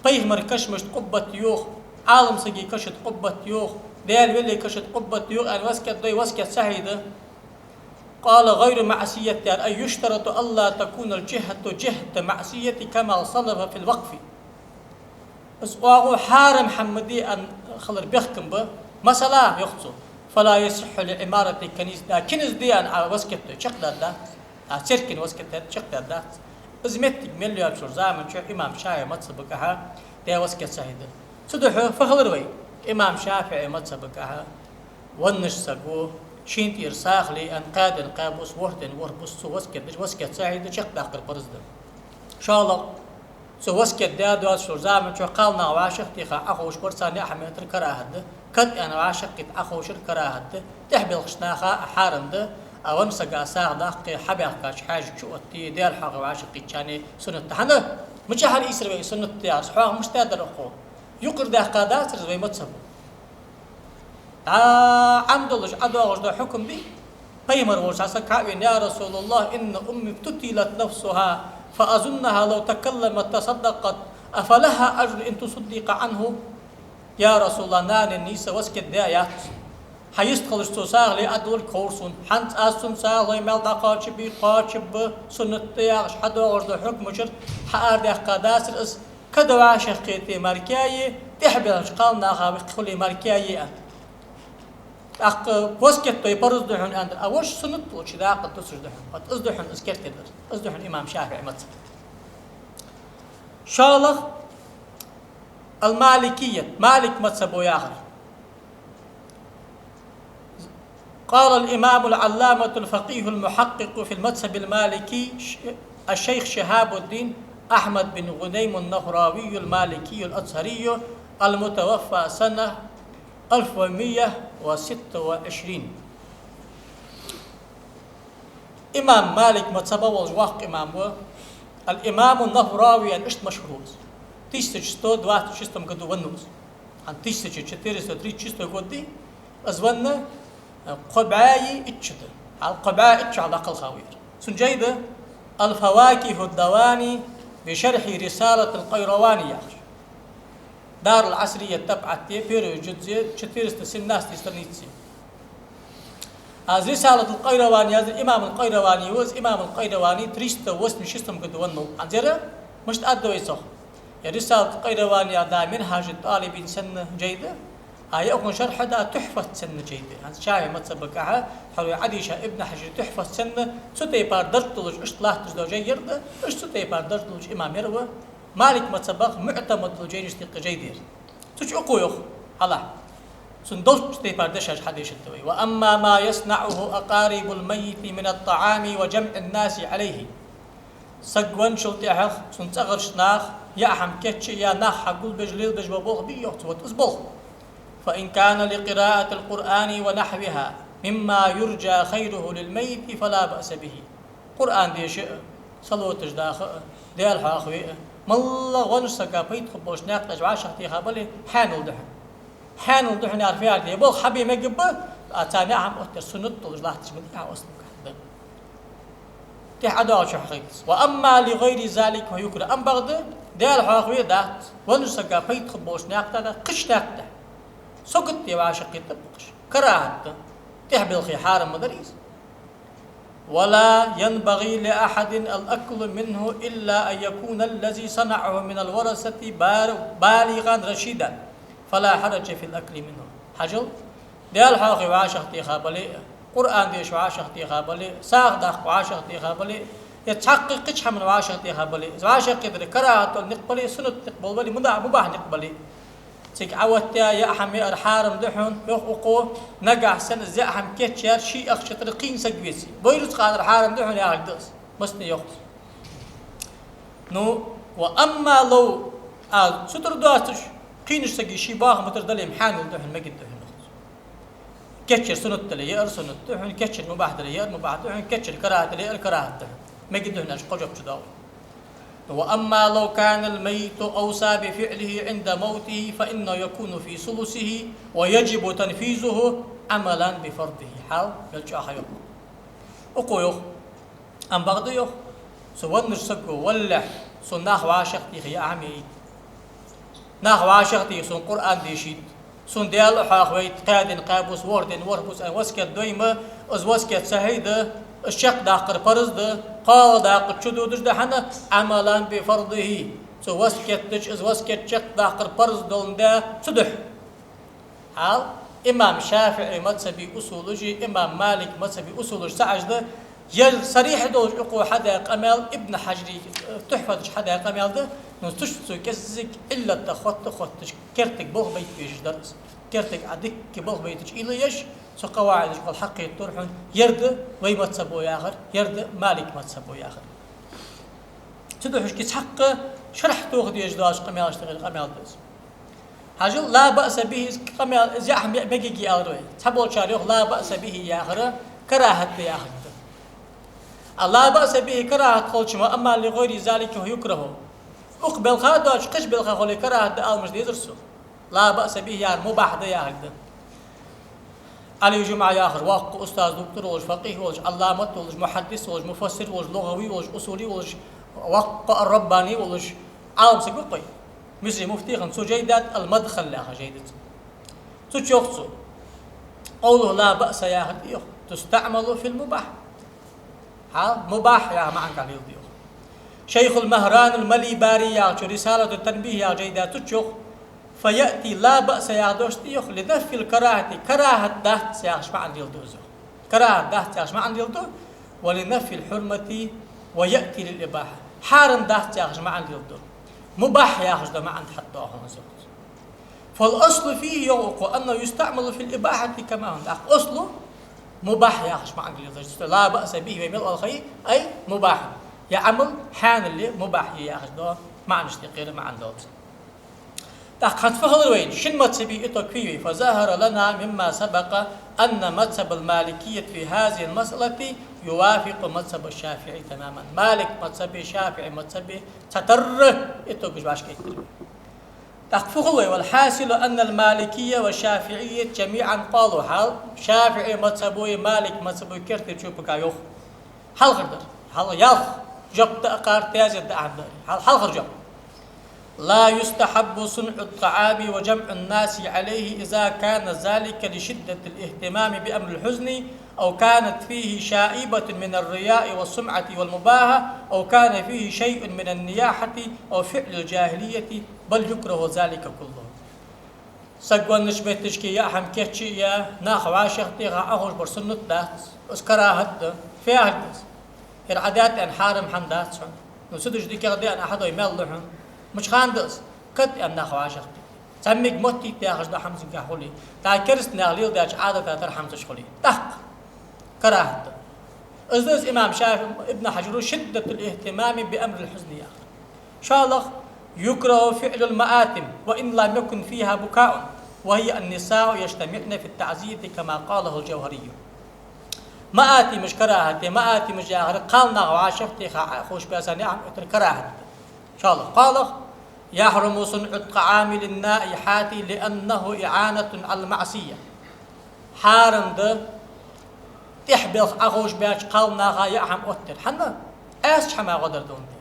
Пайхамарий кашамашта къуббат йоах, Ӏалам сагий кашамашта къуббат йоах, Даьла велий кашамашта къуббат йоах аьнна васкет дой, васкет сахьихь да. «Къала гӀайру маӀсият» яхар: «Ай юштарату алла такунал жихӀату жихӀата маӀсияти кама салафа фил вакъфи». Из оагӀув хьарам хӀама да аьнна хилар бехкам ба. Масала, йоах цо: «Фала ясиххьу ли Ӏимарати каниза», да, киниза да аьнна Ӏа васкет дой, чакхдаргдац. А церквен васкет даьд, чакхдаьдац. Из моттиг мел йоацача заман чу имам ШафиӀий мазхӀабагахьа даь васкет сахьихь да. Цудухьа фу хилар вай? Имам ШафиӀий мазхӀабагахьа веннача саго шийна тӀера сагӀа ле аьнна, кхаь ден кхаь бус, ворхӀ ден ворхӀ бус цо васкет дича, васкет сахьихь да, чакхдаккхар парз да. ШоллагӀа, цо васкет даь доацача заман чу кхалнах вӀашагӀтеха Ӏоховшабар, царна яа хӀама яр карахӀат да. Кад аьнна вӀашагӀкхийтта Ӏоховшар карахӀат да. ТӀехьабелхача наха хьарам да, а веннача сага сагӀа даккха, хьабаьхкача хьаьжа чу оттае, Даьла хьоахаве вӀашагӀкхийтачарна суннат да. ХӀана? Мичахьара ийцар вай суннат да яхаш, хьоаха мишта даьдар укхо? Юкъара даьккха дацар из вай мазхӀабо. ДӀа Ӏам долаш, Ӏа доагӀаш дола хьукам да. Пайхамар волча сага хьавена: «Я Расулаллах, инна умми ибтутилат нафсуха, фа азуннаха лав такалламат тасаддакъат, афалаха ажрун ин тасаддакъа Ӏанху». «Я Расулаллах, нана нийса васкет даь яц. Хьа йистхилча цо сагӀа ле Ӏа долга ховр сона. ХӀанз аз цунна сагӀа лой мел дӀакхоачабий, кхоачаб, суннат да яхаш, хьадоагӀаш дола хьукмашкара хьаарадаьккха дацар из, кад вӀашагӀкхете мара кхы а, тӀехьабелхача кхалнаха вихкхале мара кхы а», аьнна. ТӀаккха васкет дой парз да хьона аьннадар, а вож суннат долча дакъа тусаш да хьона. ХӀаьта из да хьона из керттера дар. Из да хьона имам ШафиӀий мазхӀаб. ШоллагӀа, ал-Маликият, Малик мазхӀабо яхар. قال الإمام العلامة الفقيه المحقق في المذهب المالكي ش-، الشيخ شهاب الدين أحمد بن غنيم النهراوي المالكي الأزهري المتوفى سنة ألف ومية وستة وعشرين. Имам Малик мазхӀаба волаш воккха имам ва, ал-Имаму Нахрави аьнна иштта машхӀур ва из. Тысяча сто двадцать шестом году веннав из. ХӀанз тысяча четыреста тридцать шестой год да, из венна, э, кхо бӀаьи итт шу да. Хьал кхо бӀаь итт шу хьал дӀакхалха ва ер. Цун жай да «Ал-Фавакиху ад-Давани би шархьи Рисалат ал-Къайравани» яхаш. Дарул Асрият тӀабӀате, первый жузе, четыреста семнадцатой странице. Аз Рисалат ал-Къайравани яздаь имам ал-Къайравани ва, из имам ал-Къайравани триста восемьдесят шестом году веннав. ХӀанз ер мишта аргда вай цох? Ер Рисалат ал-Къайравани яхар Минхьажу т-ТӀалибин санна жай да, а ер укхун шархь да Тухьфат санна жай да. ХӀанз ШафиӀий мазхӀабагахьа, тхьовра Ӏадийша Ибн Хьажара Тухьфат санна, цу тайпара дарж долаш иштта латташ дола жай ер да, иштта цу тайпара дарж долаш имам ер ва. Малик мазхӀабах муӀтамад дола жайнаш тӀа кхы жай да ер. Цу чу укхо йоах, хьалха. Цун долча тайпара дешаш хьадешаргда вай. وأما ما يصنعه أقارب الميت من الطعام وجمع الناس عليه. Саг венначул тӀехьагӀа цун цӀагӀарча наха яа хӀама кийчъе, е нах хьагулбеш, лелабеш бола болх бий йоах цо, вот из болх. فإن كان لقراءة القرآن ونحوها مما يرجى خيره للميت فلا بأس به. Къуръан деша а, салоташ даха а, Даьла хьоахаве а, моллагӀа веннача сага пайда хургболча наькъа тӀа вӀашагӀтеха бале, хьаьнал да хьона. Хьаьнал да хьона яхар фу яхилга да? Ер болх хьабе мегаш ба, а царна яа хӀама оттаяр суннат долаш латташ ма дий, а ослугахь да. ТӀехьа ӀодоагӀача хьахайтас. وأما لغير ذلك فيكره. Амма бакъда, Даьла хьоахаве а дац, веннача сага пайда хургболча наькъа тӀа, кхыча наькъа тӀа. Сагота тӀа вӀашагӀкхетар бакъаш. КарахӀат да. ТӀехьабелхе хьарам ма дар из. ولا ينبغي لأحد الأكل منه إلا أن يكون الذي صنعه من الورثة بار-، بالغا رشيدا، فلا حرج في الأكل منه. Хьажал, Даьла хьоахаве вӀашагӀтеха бале а, Къуръан деша вӀашагӀтеха бале а, сагӀа даккха вӀашагӀтеха бале а, е цхьаккха кхыча хӀаман вӀашагӀтеха бале а, из вӀашагӀкхетар карахӀат дола никъ бале а, суннат никъ бола бале а, муба-, мубахь никъ бале а, цига Ӏооттаяь яа хӀама яар хьарам да хьона, йоах укхо, нагахьа санна из яа хӀама кийчъяьр ший ахча тӀара кхийна саг веце. Вай рузкъа дар хьарам да хьона яхилга да из. Массане йоах из. Ну, وأما لو, а, цу тӀара доацаш, кхийнача сага ший бахам тӀара дале, хьаьнал да хьона, мегаш да хьона, йоах из. Кийчъяр суннат дале, ер суннат да хьона, кийчъяр мубахь дале, ер мубахь да хьона, кийчъяр карахӀат дале, ер карахӀат да хьона. Мегаргда хьона аьнна кхо жоп чудоагӀа. وأما لو كان الميت أوصى بفعله عند موته فإنه يكون في ثلثه ويجب تنفيذه عملا بفرضه. Хьал мел чӀоагӀа йоах. Укхо йоах: «Ам бакъда, — йоах, — со веннача саго валалехь, сона нах вӀашагӀтеха яа хӀама яйта. Нах вӀашагӀтеха, сона Къуръан дешийта, сона Даьла хьоахавайта, кхаь ден кхаь бус, ворхӀ ден ворхӀ бус аьнна васкет дой-м, из васкет сахьихь да, из чакхдаккхар парз да, кхоалагӀа дакъа чудодаш да хьона, عملا بفرضه. Цо васкет дича, из васкет чакхдаккхар парз доландаь цудухьа». Хьал имам ШафиӀий мазхӀабе усулаш, имам Малик мазхӀабе усулаш ца Ӏаш да, ер сарихь долаш укхо хьадаь къамаьл, Ибн Хьажара, э, Тухьфата чу хьадаь къамаьл да, но цу чу цо кӀеззига Ӏиллат хотташ, хотташ, кертага болх байта везаш дар из. Кертага Ӏа дикка болх байтача уйла еш, цу къаваӀидашка гӀолла хьакхетар хьона, ер да вай мазхӀабо яхар, ер да Малик мазхӀабо яхар. Цудухьа шуга цхьаккха шархь тоха дезаш доацача къамаьлашта юкъера къамаьл да из. Хьажал, لا بأس به, из къамаьл, из яа хӀама ме-, мегаргья аьлар вай. Цхьаболчар йоах, لا بأس به яхар карахӀат да яхилга да. А لا بأس به карахӀат хилча-м, أما لغير ذلك فيكره. Укх балха доацаш кхыча балха хуле карахӀат да ала мегаш дезар цо. لا بأس به яхар мубахь да яхилга да. Ӏали ЖумӀа яхар воккха устаз, доктор волаш, факъихӀ волаш, Ӏалламат волаш, мухьаддис волаш, муфассир волаш, лугӀави волаш, усули волаш, воккха ар-Раббани волаш Ӏалам саг ва-кх вай. Мисре муфти хинна, цо жай даьд, «Ал-Мадхал» яха жай да цун. Цу чу йоах цо: قوله لا بأس яхар, йоах, تستعمل في المباح. Хьал, мубахь яха маӀан тӀа леладу, йоах. Шайхул Магьран ал-Малибари яхачо «Рисалату Танбихь» яха жай даьд, цу чу йоах: فيأتي لا بأس яха дош да, йоах, لنفي الكراهة, карахӀат дац яхаш маӀан леладу из, йоах. КарахӀат дац яхаш маӀан леладу, ولنفي الحرمة ويأتي للإباحة. Хьарам дац яхаш маӀан леладу. Мубахь яхаш дола маӀан тӀа хьатӀадоагӀа хьона из, йоах. فالأصل فيه, йоах укхо, أنه يستعمل في الإباحة كما هنا. ТӀаккха аслу мубахь яхаш маӀан леладу. لا بأس به вай мел оал хьай, أي مباح. Ер Ӏамал хьанал я, мубахь я яхаш дола маӀанашта юкъера маӀан да из. ТӀаккха хӀанз фу хилар вайна? Шин мазхӀабий итог фу я вай? فظهر لنا مما سبق أن مذهب المالكية في هذه المسألة يوافق مذهب الشافعي تماما. Малик мазхӀабеи ШафиӀий мазхӀабеи цхьатарра итогаш вӀашкаэттар вай. ТӀаккха фу хул вай? والحاصل أن المالكية والشافعية جميعا قالوا, хьал, ШафиӀий мазхӀабои Малик мазхӀабои кертерчо пага йоах. Хьалхардар. Хьал ялх жоп да акхар, тезет да ахьар дар. Хьал, хьалхара жоп: لا يستحب صنع الطعام وجمع الناس عليه إذا كان ذلك لشدة الاهتمام بأمر الحزن، أو كانت فيه شائبة من الرياء والسمعة والمباهاة، أو كان فيه شيء من النياحة أو فعل الجاهلية، بل يكره ذلك كله. Саг веннача метташка яа хӀама кийчъе а, нах вӀашагӀтеха Ӏоховшабар суннат дац, из карахӀат да. Фу яхилга да из? Ер Ӏа даьд аьнна хьарам хӀама дац хьона. Ну, цудухьа дикагӀа да аьнна Ӏа хьадой маьл да хьона. Мича хана да из? Кад аьнна нах вӀашагӀтеха. Цхьаммига моттийта яхаш дола хӀама цунгахь хуле, тӀаккха керастанех леладаьча Ӏадата тара хӀамаш хуле. ТӀаккха карахӀат да. Из да из имам ШафиӀий, Ибн Хьажара «شدة الاهتمام بأمر الحزن» яхар. ШоллагӀа: يكره فعل المآتم وإن لم يكن فيها بكاء، وهي النساء يجتمعن في التعزية كما قاله الجوهري. Маатимаш карахӀат я, маатимаш яхар кхалнах вӀашагӀтеха Ӏоховшабаь санна яа хӀама оттар карахӀат да. ШоллагӀа. КхоалагӀа: يحرم صنع الطعام للنائحات لأنه إعانة على المعصية. Хьарам да тӀехьа балха Ӏоховшабаьча кхалнаха яа хӀама оттар. ХӀана? Ӏаьсача хӀаман гӀо дар доландаь.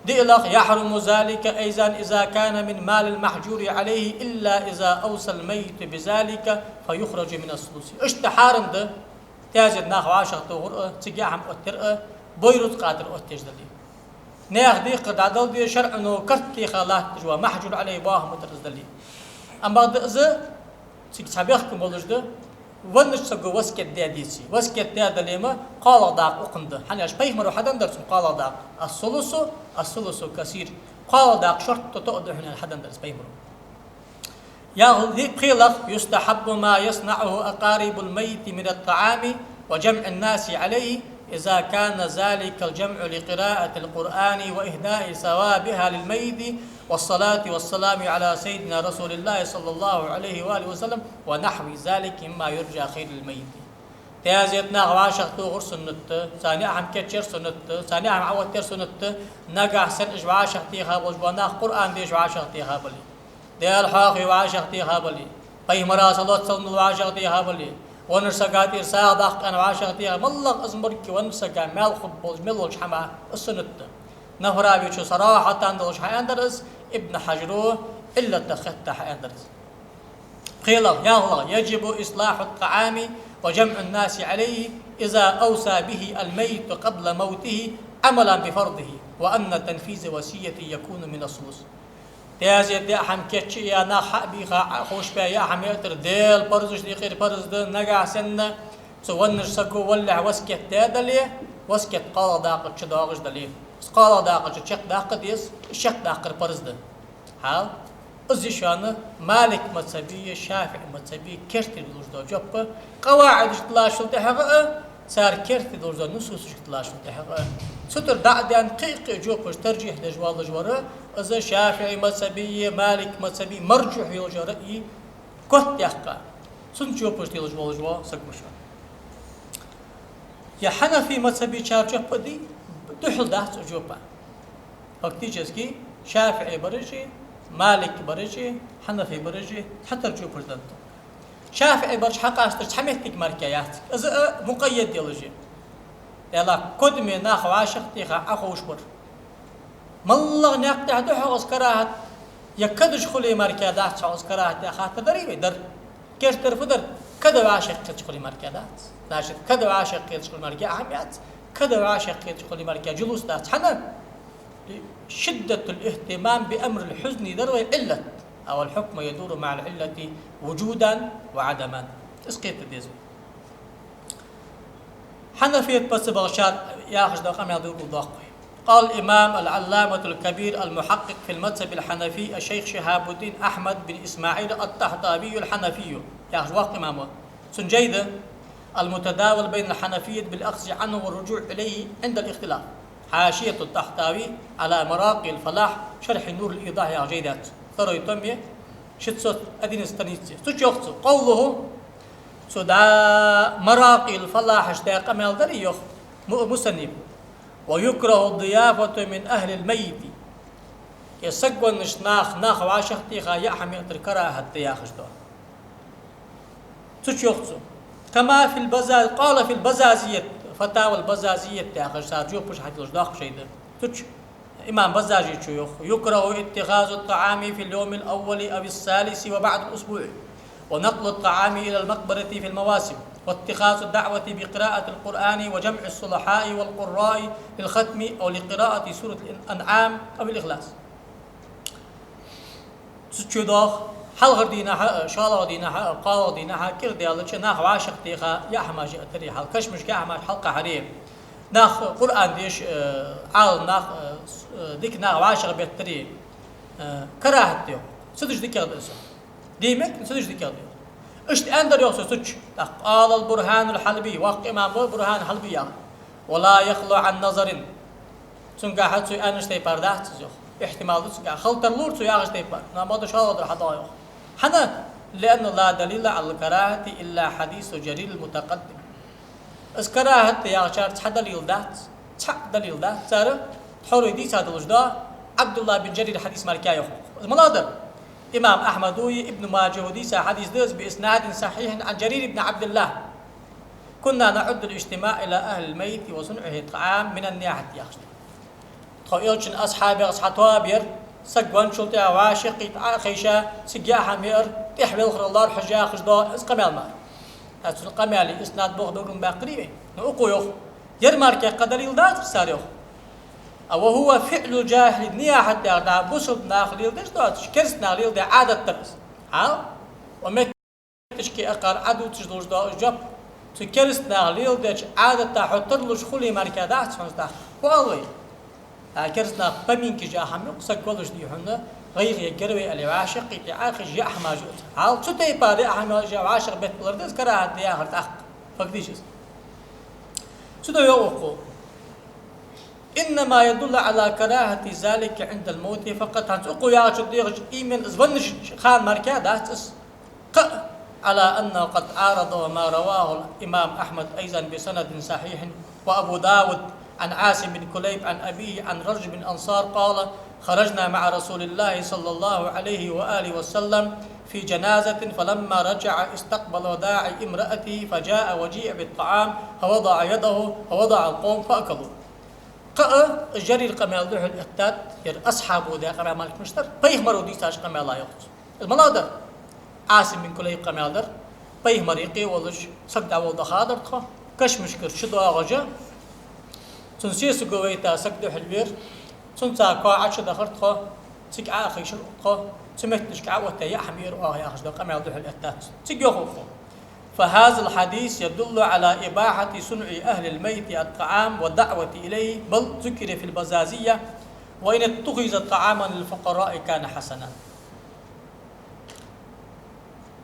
ДиълагӀа: يحرم ذلك أيضا إذا كان من مال المحجور عليه إلا إذا أوصى الميت بذلك فيخرج من الثلث. Иштта хьарам да тезет нах вӀашагӀтохар а, цига яа хӀама оттар а, бойрацкъа тӀара оттаеш дале. Наьха декхар дӀадала деза, шарӀо карт теха латташ ва, махьжур Ӏалайхи боахам тӀара из дале. Амма бакъда из цига цхьа бехк болаш да, веннача саго васкет даь деце. Васкет даь дале-м, кхоалагӀа дакъа укхун да. ХӀана аьлча пайхамара хьаденна дар цун кхоалагӀа дакъа: الثلث، الثلث كثير. КхоалагӀа дакъа шортта тоъа да хьона аьнна хьаденна дар из пайхамара. ЯхӀ-, пхелагӀа: يستحب ما يصنعه أقارب الميت من الطعام وجمع الناس عليه إذا كان ذلك الجمع لقراءة القرآن وإهداء ثوابها للميت والصلاة والسلام على سيدنا رسول الله صلى الله عليه وآله وسلم ونحو ذلك مما يرجى خير الميت. Таьзета наха вӀашагӀтохар суннат да, царна яа хӀама кийчъяр суннат да, царна яа хӀама Ӏооттаяр суннат да, нагахьа санна уж вӀашагӀтеха болаш бола нах Къуръан деша вӀашагӀтеха бале, Даьла хьоахаве вӀашагӀтеха бале, пайхамара салот-салам дала вӀашагӀтеха бале, веннача сага тӀера сагӀа даккха аьнна вӀашагӀтеха, моллагӀа из морг веннача сага маьл хургболаш мел волча хӀамах из суннат да. Нафравечо сарахьатан долаш хьааьннадар из, Ибн Хьажаро Ӏиллата хетта хьааьннадар из. ПхелагӀа, ялхлагӀа: يجب إصلاح الطعام وجمع الناس عليه إذا أوصى به الميت قبل موته عملا بفرضه، وأن تنفيذ وصيته يكون من الثلث. Таьзета яа хӀама кийчъяь, нах хьа а бийха, Ӏоховшабаь яа хӀама яхар Даьла парзашта юкъера парз да, нагахьа санна цу веннача саго валалехь васкет даь дале, васкет кхоалагӀа дакъа чу доагӀаш дале. Из кхоалагӀа дакъа чу чакхдаккха деза, из чакхдаккхар парз да. Хьал, из я шоана Малик мазхӀабеи ШафиӀи мазхӀабеи керттера луш дола жоп, къаваӀидашка латтачул тӀехьагӀа а, цар керттера луш дола нусусашка латтачул тӀехьагӀа а. Цу тӀара дӀа а даьнна, кхы а кхы а жопаш таржихь деш воаллаш вар, из ШафиӀи мазхӀабеи Малик мазхӀабеи маржухь йолаш йола раъй котдаьккха, цунца жопаш телаш волаш вола саг ва шоана. Е Хьанафи мазхӀабечар жоп а дий, духьал дац цу жопа. Фактически, ШафиӀи бараши, Малик бараши, Хьанафи бараши цхьатарра жопаш да. ШафиӀи бараш хьакъасташ цхьа моттиг мара яц, из а мукъаййад йолаш я. Даьла, кодаме нах вӀашагӀтеха Ӏоховшабар. МоллагӀа никъ тӀа да хьогӀ из карахӀат, е кадаш хуле мара дац хьогӀ из карахӀат яха хаттар дарий вай? Дар. Керттера фу дар? Када вӀашагӀкхеташ хуле мара дац. Значит, када вӀашагӀкхеташ хуле мара яа хӀама яц, када вӀашагӀкхеташ хуле мара жулус дац. ХӀана? شدة الاهتمام بأمر الحزن дар вай Ӏиллат. أو الحكم يدور مع العلة وجودا وعدما. Из кхета деза. Хьанафият пасса багӀачар яхаш да къамаьл дугул доккхий. قال الإمام العلامة الكبير المحقق في المذهب الحنفي الشيخ شهاب الدين أحمد بن إسماعيل الطحطاوي الحنفي, яхаш воккха имам ва. Цун жай да المتداول بين الحنفية بالأخذ عنه والرجوع إليه عند الاختلاف. حاشية الطحطاوي على مراقي الفلاح شرح نور الإيضاح яха жай да цун. Второй том я, шестьсот одиннадцать страница. Цу чу йоах цо: قوله, цу да Маракъил Фалахьаш даь къамаьл дар, йоах му-, мусаннифо: ويكره الضيافة من أهل الميت. Е саг веннача наха нах вӀашагӀтеха яа хӀама яар карахӀат да яхаш да. Цу чу йоах цо: كما في البزاز-، قال في البزازية, Фатава аль-Базазият яхаш цар жопаш хьатилаш доккха жай да. Цу чу имам Баззажечо йоах: يكره اتخاذ الطعام في اليوم الأول أو الثالث وبعد الأسبوع، ونقل الطعام إلى المقبرة في المواسم، واتخاذ الدعوة بقراءة القرآن وجمع الصلحاء والقراء للختم أو لقراءة سورة الأنعام أو الإخلاص. Цу чу йоах, хьалхарча дийнахьа а, шоллагӀча дийнахьа а, кхоалагӀча дийнахьа а кӀира даьлча нах вӀашагӀтеха яа хӀамаш яа тари хьал, кашамашка яа хӀамаш хьалкхахьари, нах Къуръан деша, э, Ӏалам нах, э, с-, э, дика нах вӀашагӀбеттари, э, карахӀат да йоах. Цу деш дикагӀа да из. Де мег, цу деш дикагӀа да йоах. Иштта аьннадар йоах цо цу чу. ТӀаккха قال البرهان الحلبي, воккха имам ва Бурхан Хьалби яхаш: ولا يخلو عن نظر. Цунгахьа цо аьннача тайпара дац из йоах. Ихьтимал да цунгахьа, хила тарлора цо яхача тайпара, но ма да шоллагӀдар хьадоагӀа йоах. ХӀана? لأنه لا دليل على الكراهة إلا حديث جرير المتقدم. Из карахӀат да яхачар цхьа далил дац, цхьа далил дац цар тхьовра дийца долаш да, Ӏабдуллахь бин Жарира хьадис мара йоах. Из малагӀа дар? Имам Ахьмада, Ибн Маджахьа дийца хьадис да из بإسناد صحيح عن جرير بن عبد الله: كنا نعد الاجتماع إلى أهل الميت وصنعه الطعام من النياحة яхаш да. Тхо Элчан асхьабех цхьа тоаба яр, саг венначул тӀехьагӀа вӀашагӀкхийтта Ӏо а хайша, цига яа хӀама яар, тӀехьа велхарал лоархӀаш яхаш да из къамаьл мара. ТӀаккха цун къамаьла иснад бохаб догам баьккхарий вай? Но укхо йоах: ер мара кхы далил дацар цар йоах. А وهو فعل الجاهلية, нияхьат яхар да бусалба наха леладеш доацаш, керста наха леладаь Ӏадат дар из. Хьал? Укх метташка акхар Ӏодувцаш долаш да из жоп. Цу керста наха леладеча Ӏадата хьо тарлуш хуле мара дац хьона из тӀаккха. Фу оал вай? А керста наха поминкаш яа хӀама юкъ, саг валаш дий хьона, гӀайгӀа ергьяр вай аьле, вӀашагӀкхийтта Ӏохайша яа хӀамаш я уж. Хьал, цу тайпара яа хӀамаш яа вӀашагӀбетталар да из карахӀат да яхар тӀаккха. Фактически. Цудухьа йоах укхо: «إنما يدل على كراهة ذلك عند الموت فقط». ХӀанз укхо яхача дегӀача именно из веннача хана мара дац из. Кхы, «على أنه قد عارض ما رواه الإمام أحمد أيضا بسند صحيح وأبو داود عن عاصم بن كليب عن أبيه عن رجل من الأنصار قال: خرجنا مع رسول الله صلى الله عليه وآله وسلم في جنازة، فلما رجع استقبل داعي امرأته، فجاء وجيء بالطعام، فوضع يده، فوضع القوم فأكلوا». Кхы а Жарира къамаьл духьал эттад, ер асхьабо даь къамаьл мара мишта дар, пайхамаро дийцача къамаьла йоах цо. Из малагӀа дар? Ӏасим бин Кулайб къамаьл дар. Пайхамар юкъе волаш, саг дӀаволла дахадар тхо, кашамашкара чудоагӀаш, цун сесаго вайта саг духьал вера, цунца коа Ӏочудахар тхо, цига Ӏохайшар тхо, цу метташка Ӏооттаяь яа хӀама яр оаха яхаш дола къамаьл духьал эттад цо. Цига йоах укхо: «فهذا الحديث يدل على إباحة صنع أهل الميت الطعام والدعوة إليه، بل ذكر في البزازية: وإن اتخذ طعاما للفقراء كان حسنا».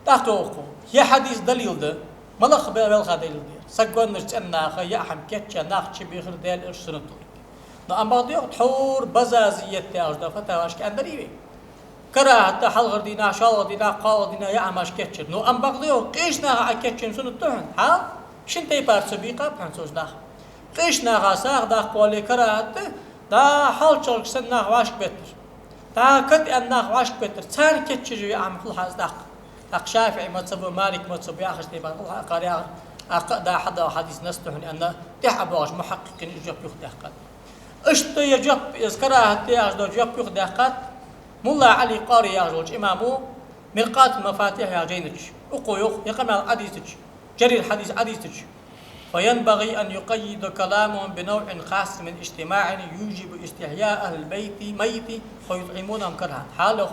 ТӀаккха йоах укхо: ер хьадис далил да, малагӀа бе-, велха далил да ер? Саг веннача цӀен наха яа хӀама кийчъяь нах чубехар Даьла Элчано суннат долга. Но амма бакъда йоах, тхьовра Базазият яхаш дола фатавашка аьннадар вай: карахӀат да хьалхарча дийнахьа, шоллагӀча дийнахьа, кхоалагӀча дийнахьа яа хӀамаш кийчъяр. Но амма бакъда йоах, къеча наха Ӏокийчъе суннат да хьона. Хьал шин тайпара ца бийкъаб хьона цу наха. Къеча наха сагӀа даккха вале карахӀат да, дӀа хьалчагӀча санна нах вӀашкабеттар, дӀа катӀаьнна нах вӀашкабеттар, царна кийчъяь яа хӀама хул хьа из тӀаккха. ТӀаккха ШафиӀий мазхӀабо, Малик мазхӀабо яхача тайпара хул хьа, кхар яхар, аккха а да хьадоагӀа хьадис насс да хьона аьнна, тӀехьа а боагӀача мухьаккъикъина из жоп юха даьккхад. Иштта ер жоп, из карахӀат да яхаш дола жоп юха даьккхад Мулла Ӏали Къари яхаш волча имамо Миркъатул-Мафатихь яхача жайна чу. Укхо йоах, ер къамаьл Ӏодийцача, Жарира хьадис Ӏодийцача: «فينبغي أن يقيد كلامهم بنوع خاص من اجتماع يوجب استحياء أهل البيت الميت فيطعمونهم كرها». Хьал йоах,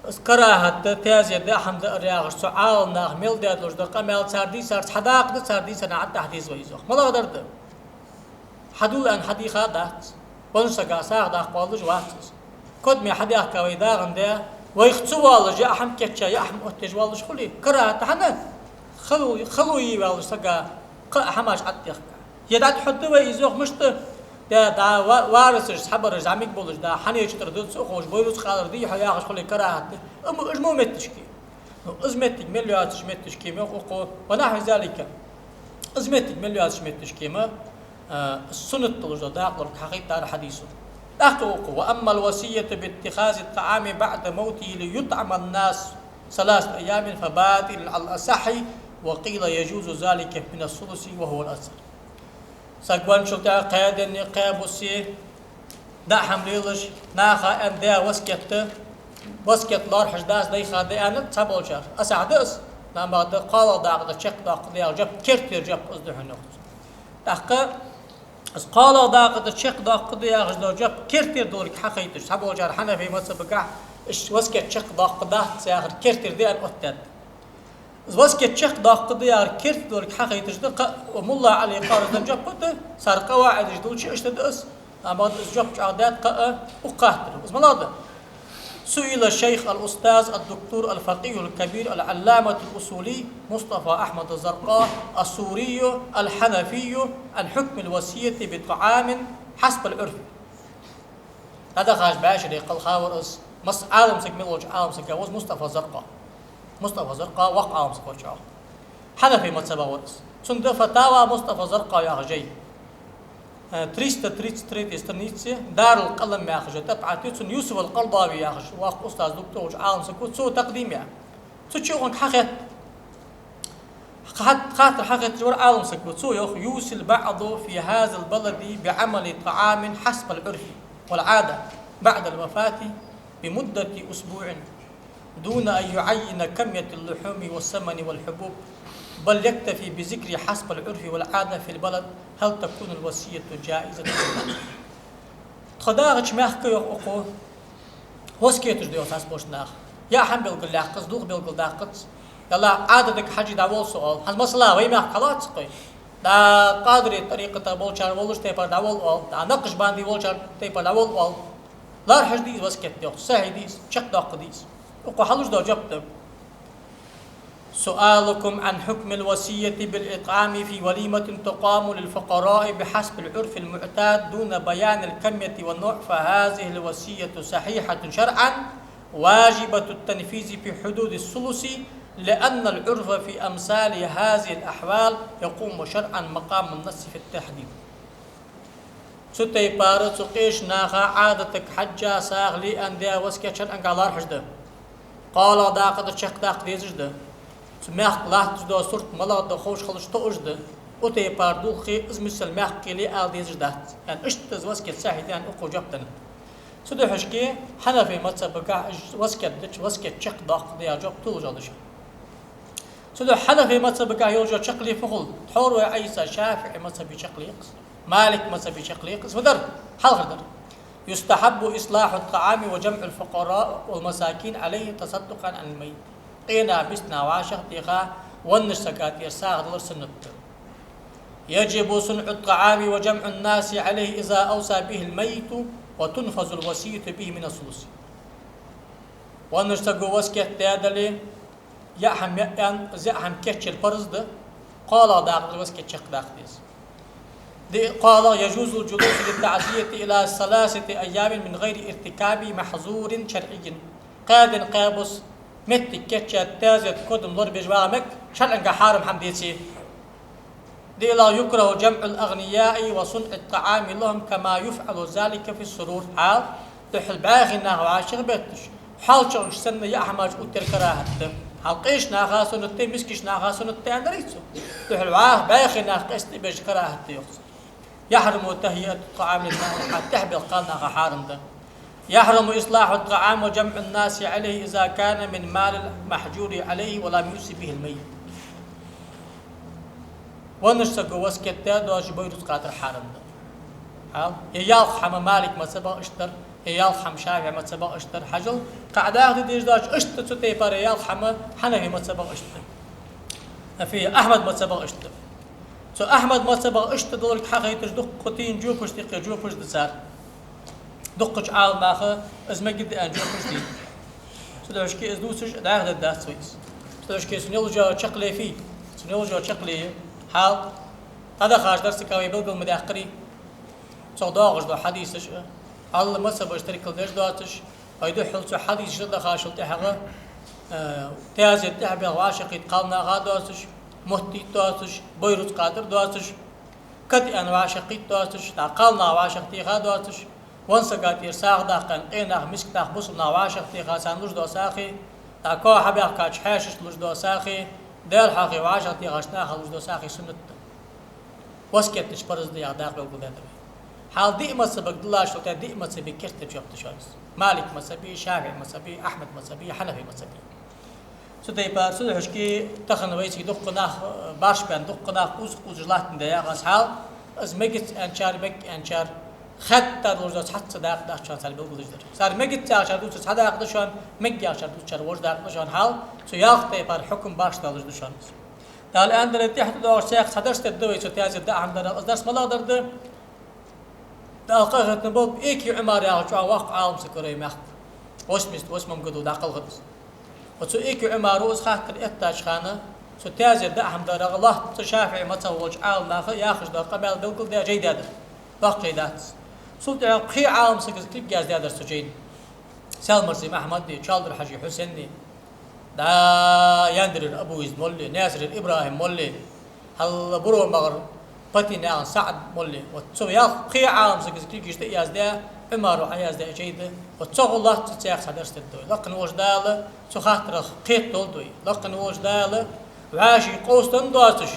из карахӀат да, таьзета да, хӀама да яхаш цу Ӏаламнаха мел даь долаш дола къамаьл, цар дийцарца хьадаккха да, цар дийцарна тӀехьа деза вай из йоах. МалагӀа дар да? Хьадувла аьнна хьадийха дац. Веннача сага сагӀа даккха воаллаш вац из. Кодаме хьадаьхка вай дагӀан даь, вайх ца воаллаш яа хӀама кийчъяь, яа хӀама оттаеш воаллаш хуле, карахӀат да хьона, хало, хало е воаллаш сага кхы а хӀамаш Ӏодехка. Е дӀатӀахьоргда вай из йоах, мишта да, дӀа ва-, варисаш, цхьабараш зӀамига болаш, дӀа хьанна чу тӀара дувца а ховш, бойрус къалар дий хьо яхаш хуле карахӀат да. Амма уж мо метташка. Ну, из моттиг мел йоацача метташка ма йоах укхо, ونحو ذلك. Из моттиг мел йоацача метташка ма, а, суннат долаш дола дакъа долга хьахайтар хьадисо. ТӀаккха йоах укхо: «وأما الوصية باتخاذ الطعام بعد موته ليطعم الناس ثلاثة أيام فباطل على الأصح، وقيل يجوز ذلك من الثلث وهو الأكثر». Саг венначул тӀехьагӀа кхаь денна, кхаь буса даа хӀама лелаш, наха аьнна даь васкет да, васкет лоархӀаш дац, дайха да аьннад цхьаболчар. Асахь да из, амма бакъда кхоалагӀа дакъа да чакхдоаккхаргда яхаш, жоп, кертера жоп из да хьона йоах цо. ТӀаккха из кхоалагӀа дакъа да чакхдоаккхаргда яхаш дола жоп кертера долга хьахайташ, цхьаболчар Хьанафий мазхӀабагахьа иштта васкет чакхдоаккхаргдац яхар кертера да аьнна оттадаьд. Из васкет чакхдоаккхаргда яхар керта долга хьахайташ да кхы а Мулла Ӏали Къарзан жоп да, цар къаваӀидаш долча иштта да из, амма из жоп чӀоагӀдаьд кхы а укх хаттара. Из малагӀа да? سئل الشيخ الأستاذ الدكتور الفقيه الكبير العلامة الأصولي مصطفى أحمد الزرقاء السوري الحنفي عن حكم الوصية بطعام حسب العرف. ДӀадахача бӀаьшере кхелха вар из, масса Ӏалам саг мел волча Ӏалам сага ва из Мустафа Заркъа. Мустафа Заркъа воккха Ӏалам саг вар чӀоагӀа. Хьанафий мазхӀаба вар из. Цун да «Фатава Мустафа Заркъа» яха жай. Э, триста тридцать третья страница, Дарул Къалам яха жай, тӀабӀат я цун, Юсуф ал-Къардави яхаш, воккха устаз, доктор волча Ӏалам саг ва, цо такъдим яь. Цу чу укхунга хьахетта. Хат-, хаттар хьахетташ вар Ӏалам саг ва, цо йоах: «يوصي البعض في هذا البلد بعمل طعام حسب العرف والعادة بعد الوفاة بمدة أسبوع دون أن يعين كمية اللحوم والسمن والحبوب، بل يكتفي بذكر حسب العرف والعادة في البلد، هل تكون الوصية جائزة أم لا؟» Тхо дагӀача мехка, йоах укхо, васкеташ да йоах цхьаболча наха. Яа хӀама белгалъяьккхац, дулх белгалдаккхац. Ялла, Ӏадатага хьажий дӀаволла со оал. ХӀанз масала вай мехка хьалоац-кх вай. ДӀа Къадирий тӀарикъата болчар волча тайпара дӀаволла оал, дӀа Накъшбандий волчар тайпара дӀаволла оал. ЛоархӀаш дий из васкет йоах, сахьихь дий из, чакхдоаккха дий из. Укхо хьалуш дола жоп да. سؤالكم عن حكم الوصية بالإطعام في وليمة تقام للفقراء بحسب العرف المعتاد دون بيان الكمية والنوع، فهذه الوصية صحيحة شرعا واجبة التنفيذ في حدود الثلث، لأن العرف في أمثال هذه الأحوال يقوم شرعا مقام النص في التحديد. Цу тайпара цу къеча наха Ӏадатага хьежжа сагӀа ле аьнна даь васкет шарӀагахьа лоархӀаш да. КхоалагӀа дакъа да, чакхдаккха дезаш да. Цу мехка латташ дола сурт малагӀа да ховш хилча тоъаш да. Укх тайпара дулх, из миссел мехка ле ала дезаш дац. Яъни иштта из васкет сахьихь да аьнна укхо жоп деннад. Цудухьа-кх Хьанафий мазхӀабагахьа из васкет дича, васкет чакхдоаккх да яха жоп толаш да шоана. Цудухьа Хьанафий мазхӀабагахьа йолаш йола чаккхе фу хул? Тхьовра вай Ӏайса ШафиӀий мазхӀаба чаккхе я-кх из, Малика мазхӀаба чаккхе я-кх из. Фу дар? Хьалхара дар: يستحب إصلاح الطعام وجمع الفقراء والمساكين عليه تصدقا عن الميت. Къенаха, бистех вӀашагӀтеха, веннача сага тӀера сагӀа далар суннат да. يجب صنع الطعام وجمع الناس عليه إذا أوصى به الميت، وتنفذ الوصية به من الثلث. Веннача саго васкет даь дале, яа хӀама яа аьнна, из яа хӀама кийчъяр парз да, кхоалагӀа дакъа да васкет чакхдаккха деза. ДикъалагӀа: يجوز الجلوس للتعزية إلى ثلاثة أيام من غير ارتكاب محظور شرعي. Кхаь ден, кхаь бус моттиг кийчъяь, таьзета кодам лорабеш вагӀа мег, шарӀагахьа хьарам хӀама деце. ДикъалагӀа: يكره جمع الأغنياء وصنع الطعام لهم كما يفعل ذلك في السرور. Хьал, духхьал бӀаьхий нах вӀашагӀбетташ, хьоалчагӀча санна яа хӀамаш оттаяр карахӀат да. Хьал къеча наха суннат да, мискача наха суннат да аьннадарий цо? Духхьал вӀаха бӀаьхий нах къаьстта беш карахӀат да, йоах цо. يحرم تهيئة الطعام للنائحة, тӀехьа белха кхалнаха хьарам да. يحرم إصلاح الطعام وجمع الناس عليه إذا كان من مال المحجور عليه ولم يوص به الميت. Веннача саго васкет даь доацаш бойрузкъа дар хьарам да. Хьал, е ялх хӀама Малика мазхӀабагахьа иштта дар, е ялх хӀама ШафиӀий мазхӀабагахьа иштта дар. Хьажал, кхы а дакъа де дезаш доацаш иштта цу тайпара ялх хӀама Хьанафий мазхӀабагахьа иштта дар. Ахьмад мазхӀабагахьа иштта дар. Цу Ахьмад мазхӀабагахьа иштта долга хьахайташ дуккха тайна жопаш, тӀехьа жопаш да цар. Дуккхача Ӏаламнаха из мегаргда аьнна жопаш дий. Цудухьа-кх из дувцаш дӀаьха дергдац вай из. Цудухьа-кх цун йолаш йола чаккхе фий? Цун йолаш йола чаккхе я. Хьал, дӀадахача дарсага вай белгал ма даьккхарий. Цох доагӀаш дола хьадисаш а, Ӏалла мазхӀабаш теркалдеш доацаш, вай духхьал цу хьадисашта дахачул тӀехьагӀа, э, таьзета тӀехьа белха вӀашагӀкхийтта кхалнаха доацаш, мотт йийтта доацаш, бойрузкъа дар доацаш, кад аьнна вӀашагӀкхийтта доацаш, дӀа кхалнах вӀашагӀтеха доацаш, веннача сага тӀера сагӀа даккха аьнна къенаха, мискача наха, бусалба наха вӀашагӀтеха, царна луш дола сагӀа, дӀа коа хьабаьхкача хьаьшашта луш дола сагӀа, Даьла хьоахаве вӀашагӀтехача наха луш дола сагӀа суннат да. Васкет дича парз да яха дакъа белгалдаьд вай. Хьал, диъ мазхӀабага диллачул тӀехьагӀа диъ мазхӀаба керттера жоп да шоана из. Малика мазхӀаба, ШафиӀий мазхӀаба, Ахьмада мазхӀаба, Хьанафий мазхӀаба. Цу тайпара, цудухьа-кх тахан вайцига дуккха нах, э, башха баьнна, дуккха нах кхувсаш-кхувсаш латтандаь яхаш хьал, из мегац аьнначар, мег аьнначар, хатта долаш дола цхьацца дакъа дац шоана цар белгалдеш дар. Цар мегац яхачар дувцар цхьа дакъа да шоана, мег яхачар дувцачар вож дакъа да шоана хьал, цу ялх тайпара хьукам башха долаш да шоана из. Дала аьннадар тӀехьа тӀадоагӀаш цхьа дарс дергда вай цу таьзета даа хӀама дарах. Из дарс малагӀа дар да? Дала къахетам болба, Экий Ӏумар яхача воккхача Ӏаламсага вар вай мехка. Восемьдесят восьмом году дӀакхалхад из. Оцу Экий Ӏумара из хаттар эттача хана, цу таьзета даа хӀама дарах лоацца ШафиӀий мазхӀаб волча Ӏаламнаха яхаш дола къамаьл белгалдаь жай даьдар. Доккха жай дац. Цул тӀехьагӀа пхе Ӏаламсага из кулг яздаьдар цу жайна. Саьлмарзий Махьмадеи, Чалдур-Хьажий Хьусейнеи, дӀа Яндерера Абу-Из моллеи, Наьсарера ИбрахӀим моллеи, хьалла Буро-МагӀара Патинаькъан СаӀад моллеи. Вот цу ялх пхе Ӏаламсага из кулгаш тӀа а яздаь, Ӏумара Ӏояздаь жай да. Вот цох лоацца цхьа дарс дергда вай. Лакхе волча Дала цу хаттарах кхетадолда вай. Лакхе волча Дала вӀаший къовсам доацаш,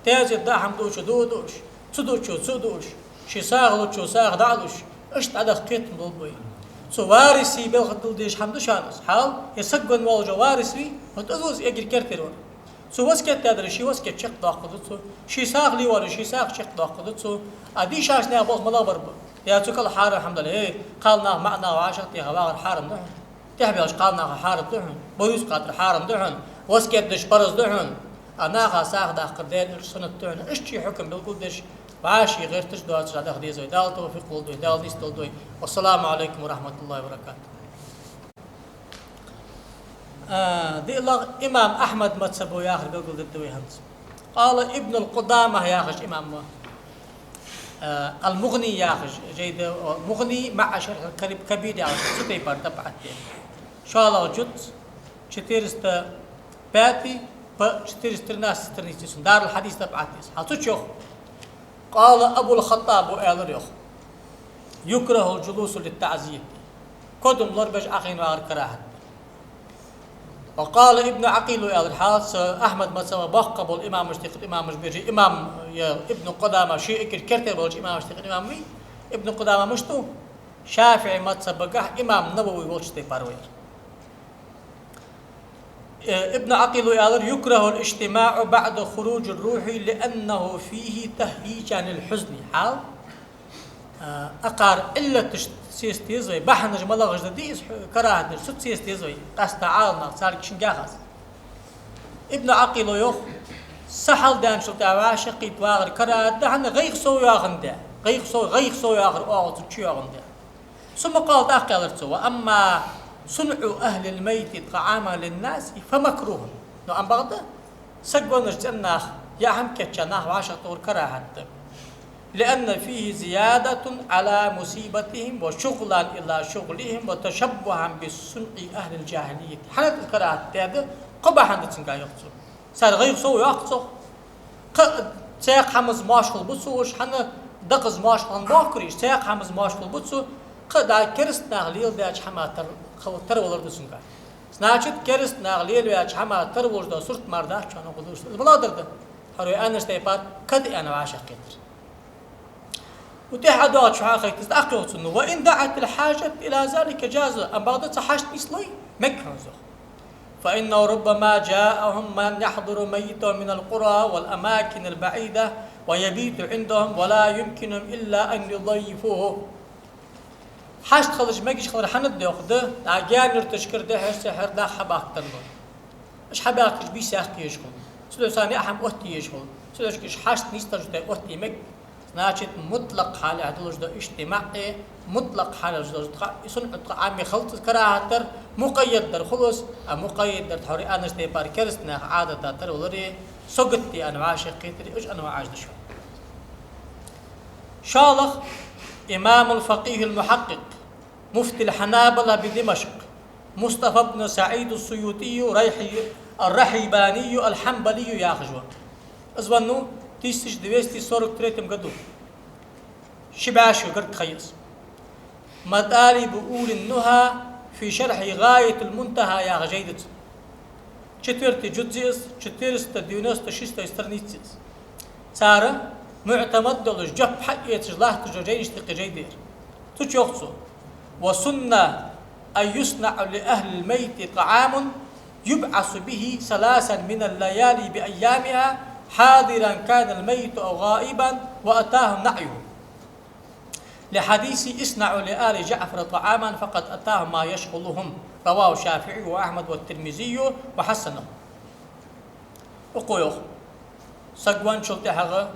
таьзета даа хӀама дувцачо дуа а дуаш, ца дуачо ца а дуаш, ший сагӀа лучо сагӀа дӀа а луш, иштта дӀадаха кхетам болба вай. Цу варисий белгалдеш хӀама да шоана из. Хьал, е саг венна воаллаш вола варис вий, вот из ва из эггара керттера вар. Цо васкет даьдар, ший васкет чакхдоаккхаргда цо. Ший сагӀа ле воалле, ший сагӀа чакхдоаккхаргда цо. А дийшача наьха болх малагӀа бар ба? Е цу кӀал хьарам хӀама дале, э, кхалнах, маӀанах вӀашагӀтеха вагӀар хьарам да хьона. ТӀехьа баьхача кхалнаха хьарам да хьона, бойрузкъа дар хьарам да хьона, васкет деш парз да хьона, а наха сагӀа даккхар, Даьла Элчано суннат да хьона. Иштта ший хьукам белгалдеш, вӀаший гӀерташ доацаш дӀадаха деза вай. Дала тавфикъ лолда вай, Дала нийсдолда вай. والسلام عليكم ورحمة الله وبركاته. А, диълагӀа имам Ахьмада мазхӀабо яхар белгалдергда вай хӀанз. قال ابن قدامة яхаш имам ва. А, المغني яхаш жай да, о, المغني مع شرح الكبير яхаш, цу тайпара тӀабиӀат да. ШоллагӀа жуз, четыреста пятый по четыреста тринадцатый страница, цун Дарул-Хьадис тӀабиӀат да. Хьал цу чу йоах. قال أبو الخطاب, аьлар йоах: يكره الجلوس للتعزية. Кодам лорабеш Ӏохайна вагӀар карахӀат да. وقال ابن عقيل, аьлар, хьалца Ахьмада мазхӀаба боккха бола имамашта юкъера имамаш биржи, имам, е, ибн Къудама, ший эггара керттера болча имамашта юкъера имам вий, ибн Къудама мишта ва? ШафиӀий мазхӀабагахьа имам Навави волча тайпара ва ер. Э, ибн Ӏакъила аьлар: يكره الاجتماع بعد خروج الروح لأنه فيه تهييجا للحزن. Хьал, э, акхар Ӏиллаташ сеца деза вай, бахьанаш малагӀаш да дий из, карахӀаташ, цу сеца деза вай, къаьстта Ӏаламнаха, царга шунгахь аз. Ибн Ӏакъила йоах: са хьалдаьнначул тӀехьагӀа вӀашагӀкхийтта вагӀар карахӀат да, хӀана, гӀайгӀа сов йоагӀандаь, гӀайгӀа сов, гӀайгӀа сов йоагӀар оагӀув цу чу йоагӀандаь. ثم قال, тӀаккха аьлар цо: وأما صنع أهل الميت طعاما للناس فمكروه. Но ам бакъда, саг веннача цӀен наха яа хӀама кийчъяь, наха вӀашагӀтохар карахӀат да. لأن فيه زيادة على مصيبتهم وشغلا إلى شغلهم وتشبها بصنع أهل الجاهلية. ХӀана да карахӀат даьд? Кхо бахьан да цунгахь, йоах цо. Цар гӀайгӀа сов йоаккх цох. Кхы а цхьаькха хӀамаца моаршал бу цо уж, хӀана, дакъаза моаршал хинна боахкарий уж, цхьаькха хӀамаца моаршал бу цо, кхы а дӀа кераста наха леладаьча хӀамах тар-, хала-, тарвалар да цунгахь. Значит, кераста наха лелаваьча хӀамах тарвалаш дола сурт мара дац шоана гӀо луш. Из малагӀдар да? ХӀара вай аьннача тайпара кад аьнна вӀашагӀкхетар. ТӀехьа доагӀача хьахайтаза тӀаккха йоах цо: وإن دعت الحاجة إلى ذلك جاز. Ам бакъда цхьа хьашт нийслой, мег хӀанз, йоах. فإنه ربما جاءهم من يحضر ميتهم من القرى والأماكن البعيدة ويبيت عندهم ولا يمكنهم إلا أن يضيفوه. Хьашт хилча мегаш хилар хӀана да, йоах, да, дӀа гаьна юрташкара дехьара-сехьара нах хьабахкарна. Уж хьабаьхкача бийса яккха езаш хул. Цудухьа царна яа хӀама оттае езаш хул. Цудухьа уж хьашт нийсденнача тӀа оттае мег. Значит, мутлакъ хьалехь долаш да иштимаӀ, мутлакъ хьалехь долаш да тха, и сунӀат тха Ӏамий хилац карахӀат дар, мукъаййад дар хул из, а мукъаййад дар тхьовра аьннача тайпара кераста наьха Ӏадата тарвалари, саготти аьнна вӀашагӀкхетари, уж анваӀаш да шоана. ШоллагӀа, إمام الفقيه المحقق، مفتي الحنابلة بدمشق، مصطفى بن سعيد السيوطي الرحي-، الرحيباني الحنبلي яхаш ва. Из веннав тысяча двести сорок третьем году. Ши бӀаь шу гарга ха я из. مطالب أولي النهى في شرح غاية المنتهى яха жай да цун. Четвёртый жуз я из, четыреста девяносто шестой страница я из. Цар муӀтамад долаш, жоп хьаэцаш латташ дола жайнашта юкъера жай да ер. Цу чу йоах цо: وسن أن يصنع لأهل الميت طعام يبعث به ثلاثا من الليالي بأيامها حاضرا كان الميت أو غائبا وأتاهم نعيه. لحديث اصنعوا لآل جعفر طعاما فقد أتاهم ما يشغلهم. رواه الشافعي وأحمد والترمذي وحسنه. Укхо йоах: саг венначул тӀехьагӀа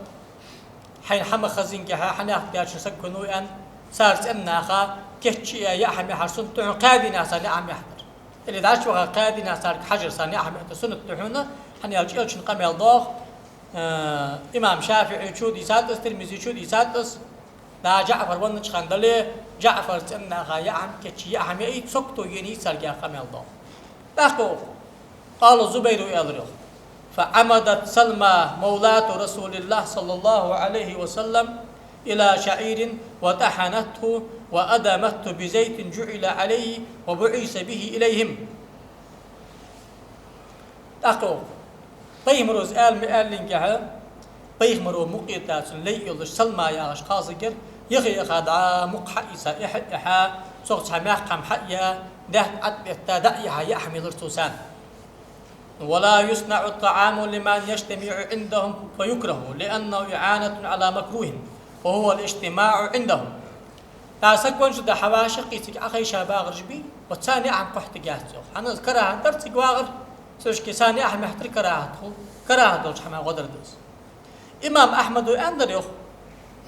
хьайна хӀама хазингехьа, хьанехк даьчун саг хиннав аьнна, цар цӀен наха кийчъяь яа хӀама яхьар суннат да хьона, кхаь дийнахьа царна яа хӀама яхьийтар. Или дӀачуваха кхаь дийнахьа царга хьажар, царна яа хӀама яхьийтар суннат да хьона, хӀана аьлча Элчан къамаьл доагӀа, э, имам ШафиӀийчо дийцад из, Тирмизийчо дийцад из, да, ДжаӀфар веннача хана дале, ДжаӀфара цӀен наха яа хӀама кийчъе, яа хӀама яйта, сагото енай царга яха къамаьл доагӀа. ТӀаккха йоах: قال الزبير, аьлар йоах: فعمدت سلمى مولاة رسول الله صلى الله عليه وسلم إلى شعير وطحنته وأدمته بزيت جعل عليه وبعث به إليهم. ТӀаккха йоах: пайхамара из аьнна ма аьннинге, пайхамара мукъа йита цун лай йолаш Салма яхаш кхалсаг яр, яха-яха дӀа мукх хьаийца, эхь а эхьа, цох цхьа мекх хӀама хьаяь, даьтта Ӏад а бетта, дӀа а яьха, яа хӀама елар цо царна. ولا يصنع الطعام لمن يجتمع عندهم فيكره، لأنه إعانة على مكروه، وهو الاجتماع عندهم. ТӀаккха саг венначул тӀехьагӀа хьавӀашагӀкхий, цига Ӏохайша багӀараш бий, вот царна яа хӀама кхухьаргьяц йоах. ХӀана из карахӀат дар цига вагӀар, цу шке царна яа хӀама яхьийтар карахӀат хул, карахӀат долча хӀамах гӀо дар да из. Имам Ахьмада аьннадар йоах: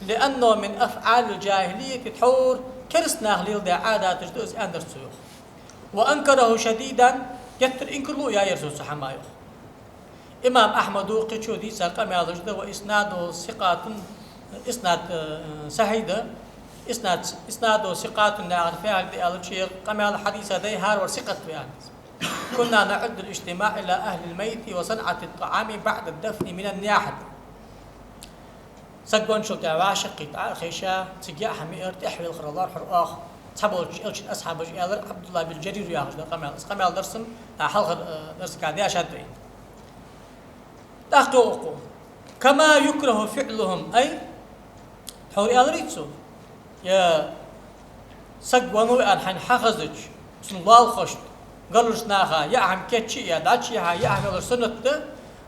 لأنه من أفعال الجاهلية, тхьовра кераста наха леладаь Ӏадаташ да из, аьннадар цо йоах. وأنكره شديدا Геттара инкарло а яьяр цо цу хӀаман, йоах. Имам Ахьмада кхычо дийца къамаьлаш да: وإسناده ثقة, иснад, э, сахьихь да, иснад, إسناده ثقة яхар фу яхилга да аьлча, ер къамаьл хьадиса дай хӀаравар сикъат ва аьнна. كنا نعد الاجتماع إلى أهل الميت وصنعة الطعام بعد الدفن من النياحة. Саг венначул тӀехьагӀа вӀашагӀкхийтта Ӏохайша, цига яа хӀама яар, тӀехьавелхар лоархӀар оаха. Цхьаболча Элчан асхьабаша аьлар, Ӏабдуллахь бин Жарир яхаш да къамаьл. Из къамаьл дар сона, а, хьалхарча, э, дарсага дешад вай. ТӀаккха йоах укхо: كما يكره فعلهم, ай, тхьовра аьларий цо, е саг веннав аьнна хьайна хьахезача, цун лоалахошта, гаргарча наха яа хӀама кийчъяь, дӀачуяхьа яа хӀама ялар суннат да,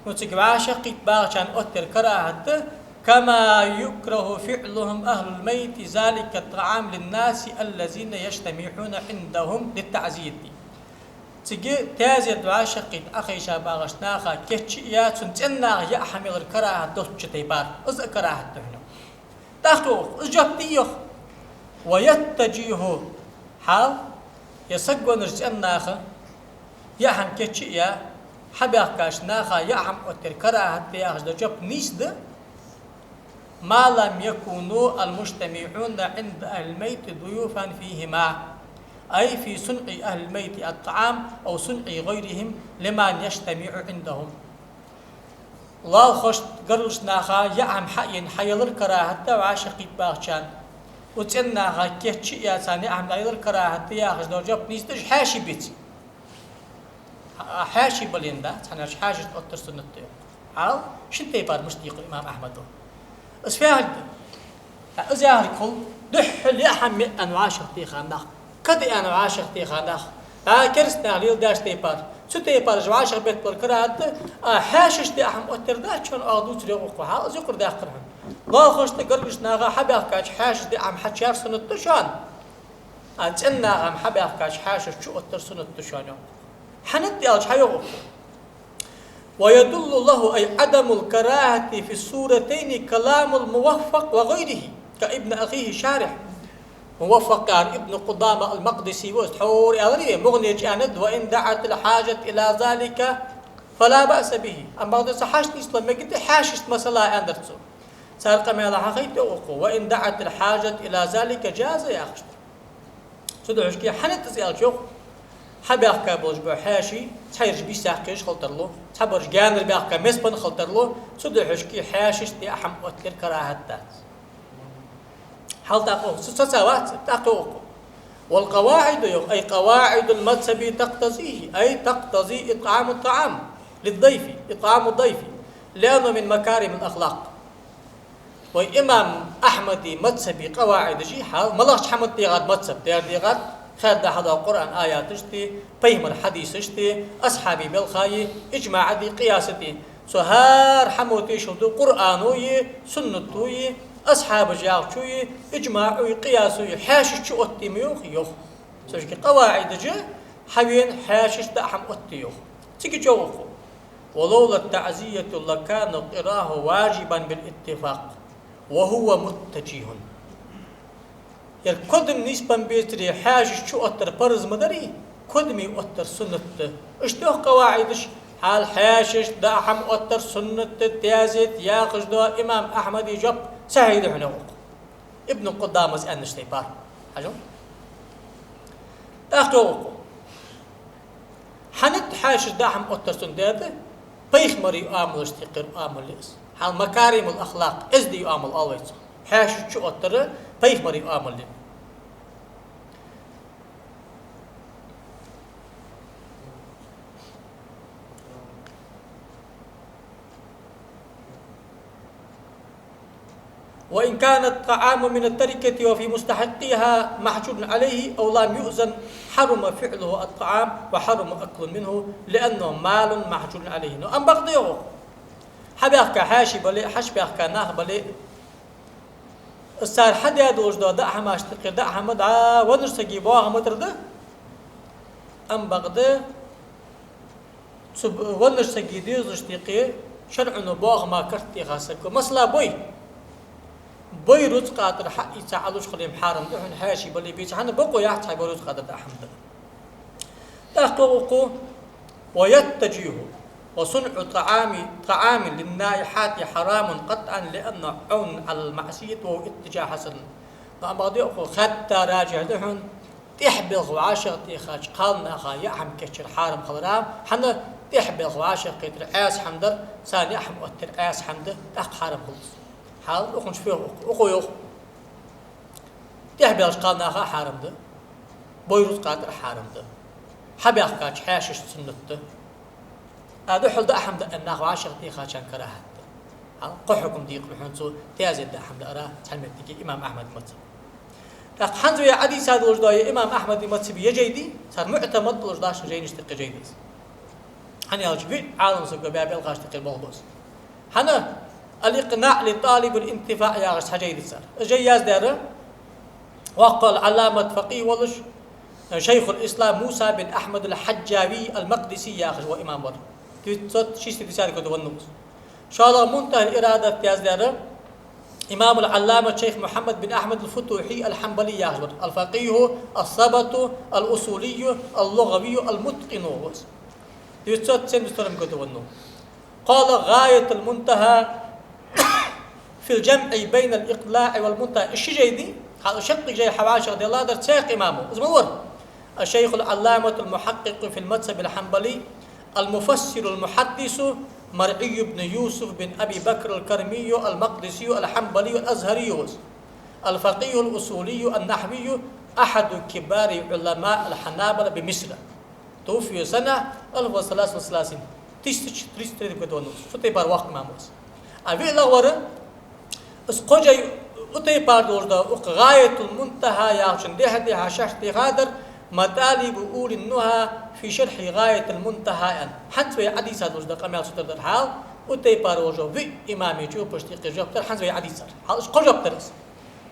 ну, цига вӀашагӀкхийтта багӀачарна оттаяр карахӀат да, كما يكره فعلهم أهل الميت ذلك الطعام للناس الذين يجتمعون عندهم للتعزية. Цига таьзета вӀашагӀкхийтта Ӏохайша багӀача наха кийчъяь, цун цӀен наха яа хӀама ялар карахӀат долча тайпара. Из а карахӀат да хьона. ТӀаккха йоах, из жоп дий йоах. ويتجه, хьал, е саг веннача цӀен наха яа хӀама кийчъяь, хьабаьхкача наха яа хӀама оттаяр карахӀат да яхаш дола жоп нийса да, ما لم يكونوا المجتمعون عند أهل الميت ضيوفا فيهما، أي في صنع أهل الميت الطعام أو صنع غيرهم لمن يجتمع عندهم. Лоалахошта, гаргарча наха яа хӀама хьаена хьаялар карахӀат да вӀашагӀкхийтта багӀачарна. Укх цӀен наха кийчъяь, царна яа хӀама дӀаялар карахӀат да яхаш дола жоп нийса да, уж хьаьший беце. А, хьаьший бале, да, цхьаннех хьаьшашта оттар суннат да. Хьал, шин тайпара мишта дийкъад имам Ахьмада. Из фу яхилга да? Из яхилга хул, духхьал яа хӀама яа аьнна вӀашагӀтеха нах, кад аьнна вӀашагӀтеха нах, а, кераста наха леладеш тайпара. Цу тайпара уж вӀашагӀбеттабар карахӀат да, а хьаьшашта яа хӀама оттаяр дац шоана оаха дувцар, йоах укхо, хьал, из юкъара даьккхар хьона. Лоалахошта, гаргарча наха хьабаьхкача хьаьшашта яа хӀама хьачуяр суннат да шоана. А цӀен наха хьабаьхкача хьаьшашта чуоттар суннат да шоана, йоах. ХӀана да аьлча, хьайоах укхо: ويدل له، أي عدم الكراهة في الصورتين، كلام الموفق وغيره، كابن أخيه الشارح. Муваффакъ яхар Ибн Къудама ал-Макъдиси ва, из тхьовра аьлар вай, МугӀни чу аьннад: وإن دعت الحاجة إلى ذلك فلا بأس به. Амма бакъда цхьа хьашт нийслон мегаргда хьаьшашта масала, аьннадар цо. Цар къамаьла хьахайт, йоах укхо: وإن دعت الحاجة إلى ذلك جاز яхаш да. Цудухьа шки хӀана да из аьлча, йоах, хьабаьхка болаш бола хьаьший цхьайраш бийса яьккхаш хила тарлу, цхьабараш гаьнара баьхка мес бенна хила тарлу, цудухьа шки хьаьшашта яа хӀама оттаяр карахӀат дац. Хьал тӀаккха йоах, цу цаца вац, тӀаккха йоах укхо: والقواعد, йоах, أي قواعد المذهب تقتضيه، أي تقتضي إطعام الطعام للضيف، إطعام الضيف، لأنه من مكارم الأخلاق. Вай имам Ахьмада мазхӀаба къаваӀидаш, хьал, малагӀча хӀаман тӀа дегӀад мазхӀаб, дера дегӀад, хадда хьадоагӀа Къуръан аяташта, пайхамара хьадисашта, асхьабий белхаи, иджмаӀаи, къиясаи. Цу хӀара хӀамо тешал ду Къуръанои, суннатои, асхьабаша яхачои, иджмаӀои, къиясои, хьаьшашта чу оттаде ма йоах, йоах. Цу шки къаваӀидаш хьавена хьаьшашта хӀама оттаде йоах. Цига чӀоагӀа укхо: ولولا التعزية لكان الكراهة واجبا بالاتفاق وهو متجه. Ер кодам нийсбенна бецаре хьаьшашта чу оттар парз ма дарий, кодаме оттар суннат да. Иштта йоах къаваӀидаш, хьал хьаьшашта даа хӀама оттар суннат да, тезет яхаш да имам Ахьмада жоп сахьихь да хьона, йоах. Ибн Къудамас аьннача тайпара. Хьажал. ТӀаккха йоах укхо: хӀана да хьаьшашта даа хӀама оттар суннат да? Пайхамара оамалашта юкъера оамал я из. Хьал макаримул ахлакъ, эздий оамал оал вай цох. Хьаьшашта чу оттар пайхамара оамал я. وإن كان الطعام من التركة وفي مستحقها محجور عليه أو لم يؤذن حرم فعله الطعام وحرم أكل منه لأنه مال محجور عليه. Но амма бакъда йоах: хьабаьхка хьаьший бале а, хьачубаьхка нах бале а, из цар хьадаь долаш дола даа хӀамашта юкъера даа хӀама дӀа веннача сага боаха ма тара да. Амма бакъда цу б-, веннача сага дезалашта юкъе шарӀо боахама карт теха саг ва. Масала, бой. Бой рузкъа тӀара хьаийца Ӏалуш хилар хьарам да хьона, хьаьший бале а, бийца, хӀана, бокъо яц цхьа бой рузкъа тӀара даа хӀама да. ТӀаккха йоах укхо: ويتجه، وصنع طعام، طعام للنائحات حرام قطعا لأنه عون على المعصية وهو اتجاه حسن. Но амма бакъда укхо хатта ражихь да хьона, тӀехьа белха вӀашагӀтехача кхалнаха яа хӀама кийчъяр хьарам хилара, хӀана, тӀехьа белха вӀашагӀкхетар Ӏеса хӀама дар, царна яа хӀама оттаяр Ӏеса хӀама да, тӀаккха хьарам хул из. Хьал укхунча фу йоах укхо? Укхо йоах: тӀехьа баьлча кхалнаха хьарам да, бой рузкъа тӀара хьарам да, хьабаьхкача хьаьшашта суннат да, а духьал даа хӀама даа нах вӀашагӀтехачарна карахӀат да. Хьал кхо хьукам дийкъар хьона цо, таьзет даа хӀама даарах цхьан моттиге имам Ахьмада мазхӀаб. ТӀаккха хӀанз вай Ӏодийца долаш дола имам Ахьмада мазхӀаба е жай да, цар муӀтамад долаш дола жайнашта юкъе жай да из. ХӀана аьлча виъ Ӏалам саго баь белхашта юкъера болх ба из. ХӀана, الإقناع لطالب الانتفاع яхаш цхьа жай да цар. Из жай яздаьр воккха Ӏалламат, факъихӀ волаш, шайхуль-ислам Муса бин Ахьмад аль-Хьаджави аль-Макъдиси яхаш вола имам вар. Девятьсот шестидесятый году веннав из. ШоллагӀа Мунтахьаль-Ирадат яздаьр имамуль-Ӏалламат шайх Мухьаммад бин Ахьмад аль-Футухьи аль-Хьанбали яхаш вар. الفقيه الثبت الأصولي اللغوي المتقن ва из. Девятьсот семьдесят втором году веннав. قال: غاية المنتهى في الجمع بين الإقناع والمنتهى. Из ши жай да, хьал шаккхе жай хьавӀашагӀделладар цхьаькха имамо. Из ма вар: الشيخ العلامة المحقق في المذهب الحنبلي المفسر المحدث مرعي بن يوسف بن أبي بكر الكرمي المقدسي الحنبلي الأزهري ва из. الفقيه الأصولي النحوي أحد كبار علماء الحنابلة بمصر. توفي سنة ألف وثلاث وثلاثين. Тысяча триста третий году веннав из. Цу тайпара воккха имам ва из. А виълагӀа вар, из кхо жай, укх тайпара долаш да, укх ГӀаятуль-Мунтахьа яхачун дехьа-дехьа шархь дехадар, مطالب أولي النهى في شرح غاية المنتهى аьнна. ХӀанз вай Ӏодийца долаш да къамаьл цу тӀара дар хьал, укх тайпара волаш вола виъ имама чӀопашта юкъера жоп дар, хӀанз вай Ӏодийцар. Хьал уж кхо жоп дар из.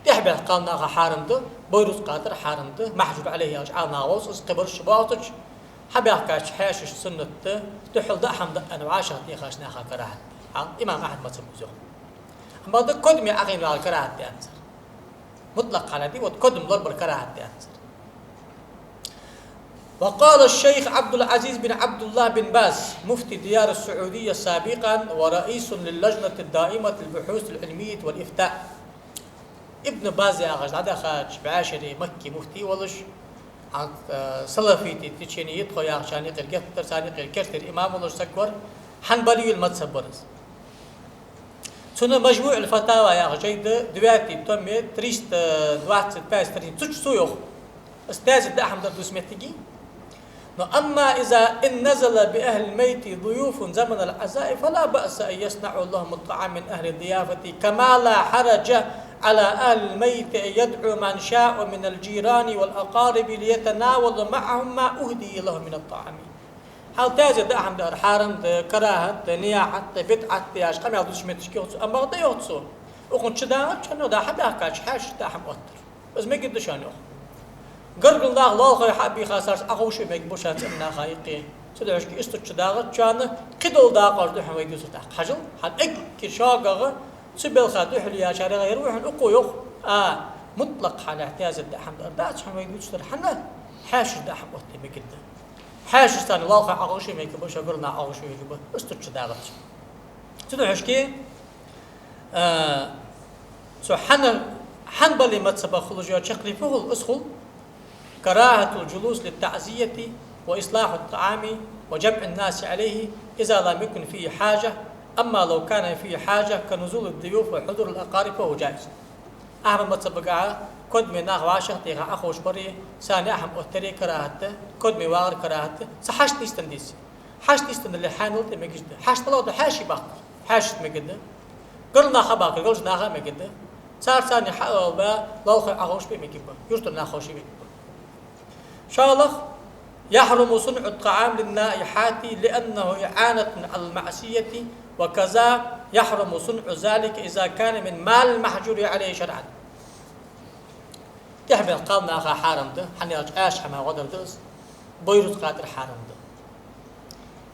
ТӀехьа баьхка кхалнаха хьарам да, бой рузкъа тӀара хьарам да, махьжур Ӏалайхи яхаш Ӏалам нах вовз, из кхыбараш боагӀача, хьабаьхкача хьаьшашта суннат да, духьал даа хӀама даа вӀашагӀтехача наха карахӀат да. Хьал имам Ахьмада мазхӀаб из йоах. Амма да кодаме Ӏохайна валар карахӀат да аьнна цар. МутӀлакъ хьале да, вот кодам лорабар карахӀат да аьнна цар. وقال الشيخ عبد العزيز بن عبد الله بن باز، مفتي ديار السعودية سابقا ورئيس للجنة الدائمة للبحوث العلمية والإفتاء. Ибн Баз яхаш дӀадахача бӀаьшере Макка муфти волаш, хӀанз, э, салафитий течени йитхо яхачарна юкъера геттара, царна юкъера керттера имам волаш саг вар, хьанбалий мазхӀаб вар из. Цун МажмуӀуль-Фатава яха жай да, девятый томе, триста двадцать пять страница, цу чу цо йоах. Из таьзет даа хӀама дар дус моттиге. Но أما إذا إن نزل بأهل الميت ضيوف زمن العزاء فلا بأس أن يصنعوا لهم الطعام من أهل الضيافة، كما لا حرج على أهل الميت أن يدعوا من شاءوا من الجيران والأقارب ليتناولوا معهم ما أهدي لهم من الطعام. Хьал таьзет даа хӀама дар хьарам да, карахӀат да, нияхьат да, бидӀат да яхаш къамаьл дувцача моттиге йоах цо, амма бакъда йоах цо, укхун чу дагӀача хана, дӀа хьабаьхкача хьаьшашта даа хӀама оттар. Из мегаш да шоана йоах. Гаргара нах лоалахой хьа а бийха, царца Ӏоховшабе мегаш ба шоана цӀена наха юкъе. Цудухьа из тӀа чу дагӀача хана кхыдола дакъош да хьона вай дувцар тӀаккха. Хьажал, хьал эггара шогагӀа цу балха духьале яьчарех яр ва хьона укхо йоах, а, мутӀлакъ хьале таьзет даа хӀама дар дац хьона вай дувцар, хӀана, хьаьшашта даа хӀама оттае мегаш да. Хьаьшашца царна лоалахой Ӏоховшабе мегаш ба, шоана гаргара нах Ӏоховшабе мегаш ба, из тӀа чу дагӀача. Цудухьа шки, а, цу хьана-, хьанбалий мазхӀабах хулаш йола чаккхе фу хул, из хул: كراهة الجلوس للتعزية وإصلاح الطعام وجمع الناس عليه إذا لم يكن فيه حاجة، أما لو كان فيه حاجة كنزول الضيوف وحضور الأقارب فهو جائز. Ахьмада мазхӀабагахьа кодаме нах вӀашагӀтеха Ӏоховшабари, царна яа хӀама оттари карахӀат да, кодаме вагӀар карахӀат да, цу хьашт нийсденна деза. Хьашт нийсденна дале, хьанал тӀа мегаш да. Хьашт малагӀа да, хьаьший баккхар. Хьаьшашта мегаш да. Гаргара нах хьабаккхар, гаргарча наха а мегаш да. Цар царна хьаала ба, лоалахой Ӏоховшабе мегаш ба. Юртара нах ховше мегаш ба. ШоллагӀа: يحرم صنع الطعام للنائحات لأنه إعانة على المعصية، وكذا يحرم صنع ذلك إذا كان من مال المحجور عليه شرعا. ТӀехьа баьхка кхалнаха хьарам да, хӀана аьлча Ӏаьша хӀама гӀо дар да из, бой рузкъа тӀара хьарам да.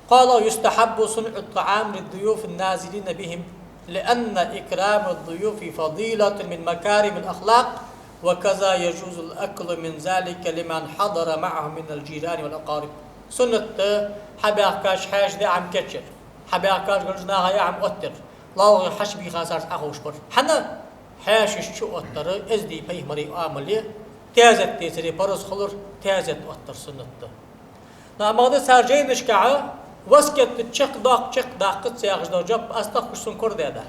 قال: يستحب صنع الطعام للضيوف النازلين بهم، لأن إكرام الضيوف فضيلة من مكارم الأخلاق، وكذا يجوز الأكل من ذلك لمن حضر معهم من الجيران والأقارب. Суннат да Хьабаьхкача хьаьший даа хӀама кийчъяр. Хьабаьхкача гаргара наха яа хӀама оттаяр. ЛоалахӀе хьаьший бийха царца Ӏоховшабар. ХӀана? Хьаьшашта чуоттар эздий пайхамара оамал я, таьзет децаре параз хулар, таьзет оттар суннат да. Но амма бакъда цар жайнашкахьа васкет чакхдоаккх, чакхдаккхац яхаш дола жоп аз тахкаш сона кора даьдац.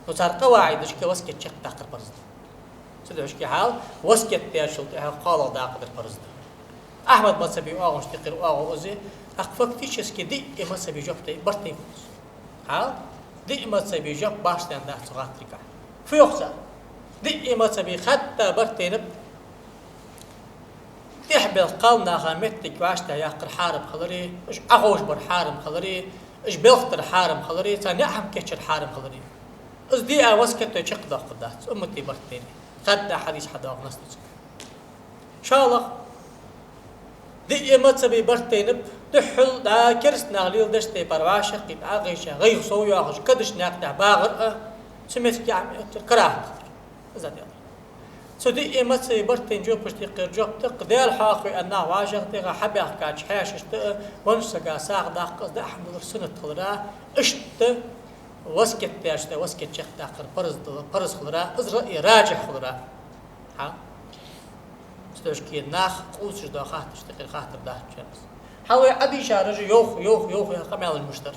Но цар къаваӀидашка васкет чакхдаккхар параз да. Цудухьа шки хьал васкет дечул тӀехьа кхоалагӀа дакъа дар параз да. Ахьмада мазхӀаба оагӀонашта юкъера оагӀув из я, тӀаккха фактически диъ мазхӀаба жоп тӀа барт тайнаб. Хьал диъ мазхӀаба жоп башха даьнна дац цу гӀаттарагахьа. Фу йоах цар? Диъ мазхӀаба хатта барт тайнаб. ТӀехьа белха кхалнаха моттиг вӀаштӀехьа яккхар хьарам хилари, уж Ӏоховшабар хьарам хилари, уж белхадар хьарам хилари, царна яа хӀама кийчъяр хьарам хилари. Из диъ а васкет а чакхдоаккхаргдац, уммата барт тайна. Хатта хьадис хьадоагӀа наслуцка. ШоллагӀа, диъ мазхӀаба барт тайнаб, духхьал дӀа кераста наха леладеча тайпара вӀашагӀкхийтта Ӏохайша, гӀайгӀа сов йоахаш, кадаш наькъа тӀа багӀар а, цу моттиге яа хӀама оттаяр карахӀат хилар. Из а дела. Цу диъ мазхӀаба барт тайна жопашта юкъера жоп да-кх: Даьла хьоахаве аьнна нах вӀашагӀтеха, хьабаьхкача хьаьшашта а, веннача сага сагӀа даккха, из даа хӀама далар суннат хилара, иштта васкет деча тӀа васкет чакхдаккхар параз дала, параз хилара, из раӀй раджихь хилара. Хьа? Цудухьа шки нах къувсаш дола хаттарашта юкъера хаттар дац шоана из. Хьа вай Ӏадийшараш йоах, йоах, йоах яха къамаьлаш мишта дар?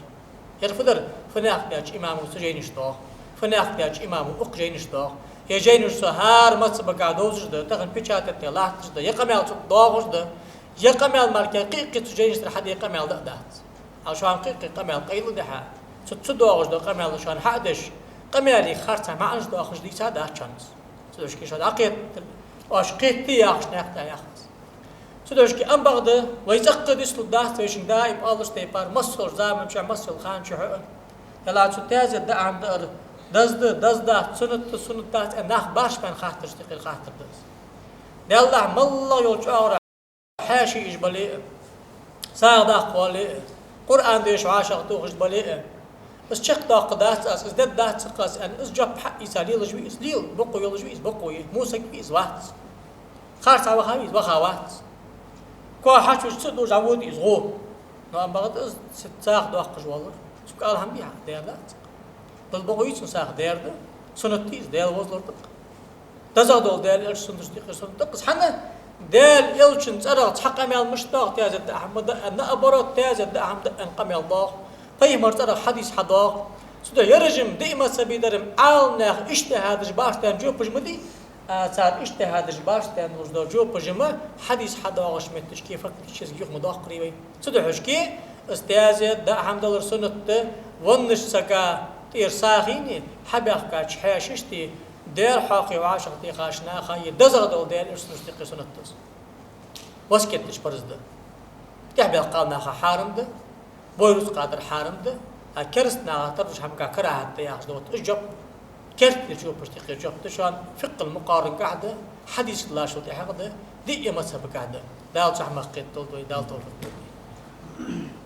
Ер фу дар? Фу наькъа тӀа чу имамо цу жайнашта доагӀа, фу наькъа тӀа чу имамо укх жайнашта доагӀа. Е жайнаш цу хӀара мазхӀабага довзаш да, тахан печатать тӀа латташ да, е къамаьл цу тӀа доагӀаш да, е къамаьл мара кхы-кхы цу жайнашта тӀара хьаде къамаьл да а дац. Хьал шоана кхы-кхы къамаьл къайладаьха, цу, цу доагӀаш дола къамаьл шоана хьа а деш, къамаьлага харцахьа маӀанаш доахаш дийца а дац шоана из. Цудухьа шки шо дӀакхетар, оаш кхетаде яхаш наькъа тӀа яхац. Цудухьа шки амма бакъда, вай цӀаккха дицлургдац, вайшинга даим оалача тайпара, масса йолча заман чухь, масса йолча хана чухь а. Ела цу таьзет даа хӀама даар деза да, деза дац, суннат да, суннат дац аьнна нах башха баьнна хаттарашта юкъера хаттар да из. Даьллахь, моллагӀа йола чӀоагӀа хьаьший уж бале а, сагӀа даккха вале а, Къуръан деша вӀашагӀтохаш бале а, из чакхдоаккхаргдац аз, из дергдац-кх аз аьнна, из жоп хьаийца лелаш вий из? Лела. Бокъо йолаш вий из? Бокъо я. Мусаг вий из? Вац. Харцахьа ваха вий из? Ваха вац. Коа хьачувеча ца а дувш дӀавода из? ГӀо. Но амма бакъда из ца-, сагӀа доаккхаш воаллар, цунга ала хӀама бий хьа? Дер дац. Дала бокъо йий цун сагӀа? Дер да. Суннат дий из? Даьла возалар да-кх. ДезагӀа дола Даьла Элчан суннаташта юкъера суннат да-кх из. ХӀана? Даьла Элчан цӀерагӀа цхьа къамаьл мишта доагӀа, таьзет даа хӀама да аьнна, наоборот, таьзет даа хӀама да аьнна къамаьл доагӀа. Пайхамара цӀерагӀа хьадис хьадоагӀа. Цудухьа ер жима диъ мазхӀаба дар-м Ӏаламнаьха иджтихӀадаш башха даьнна жопаш ма дий, а цар иджтихӀадаш башха даьнна луш дола жопаш-м хьадис хьадоагӀача метте шки фактически юха ма доаккхарий вай. Цудухьа шки из таьзет даа хӀама далар суннат да, веннача сага тӀера сагӀийна, хьабаьхкача хьаьшашта, Даьла хьоахаве вӀашагӀтехача наха, е дезагӀа дола Даьла Элчан суннаташта юкъера суннат да из. Васкет деш параз да. ТӀехьа белха кхалнаха хьарам да, бой рузкъа дар хьарам да, а кераста наха тара долча хӀамага карахӀат да яхаш да, вот из жоп. Керттера жопашта юкъера жоп да шоана, фикъхӀул-мукъарангахьа да, хьадисашка латтачул тӀехьагӀа да, диъ мазхӀабагахьа да. Дала цу хӀамах кхетадолда вай, Дала товфикъ лолда.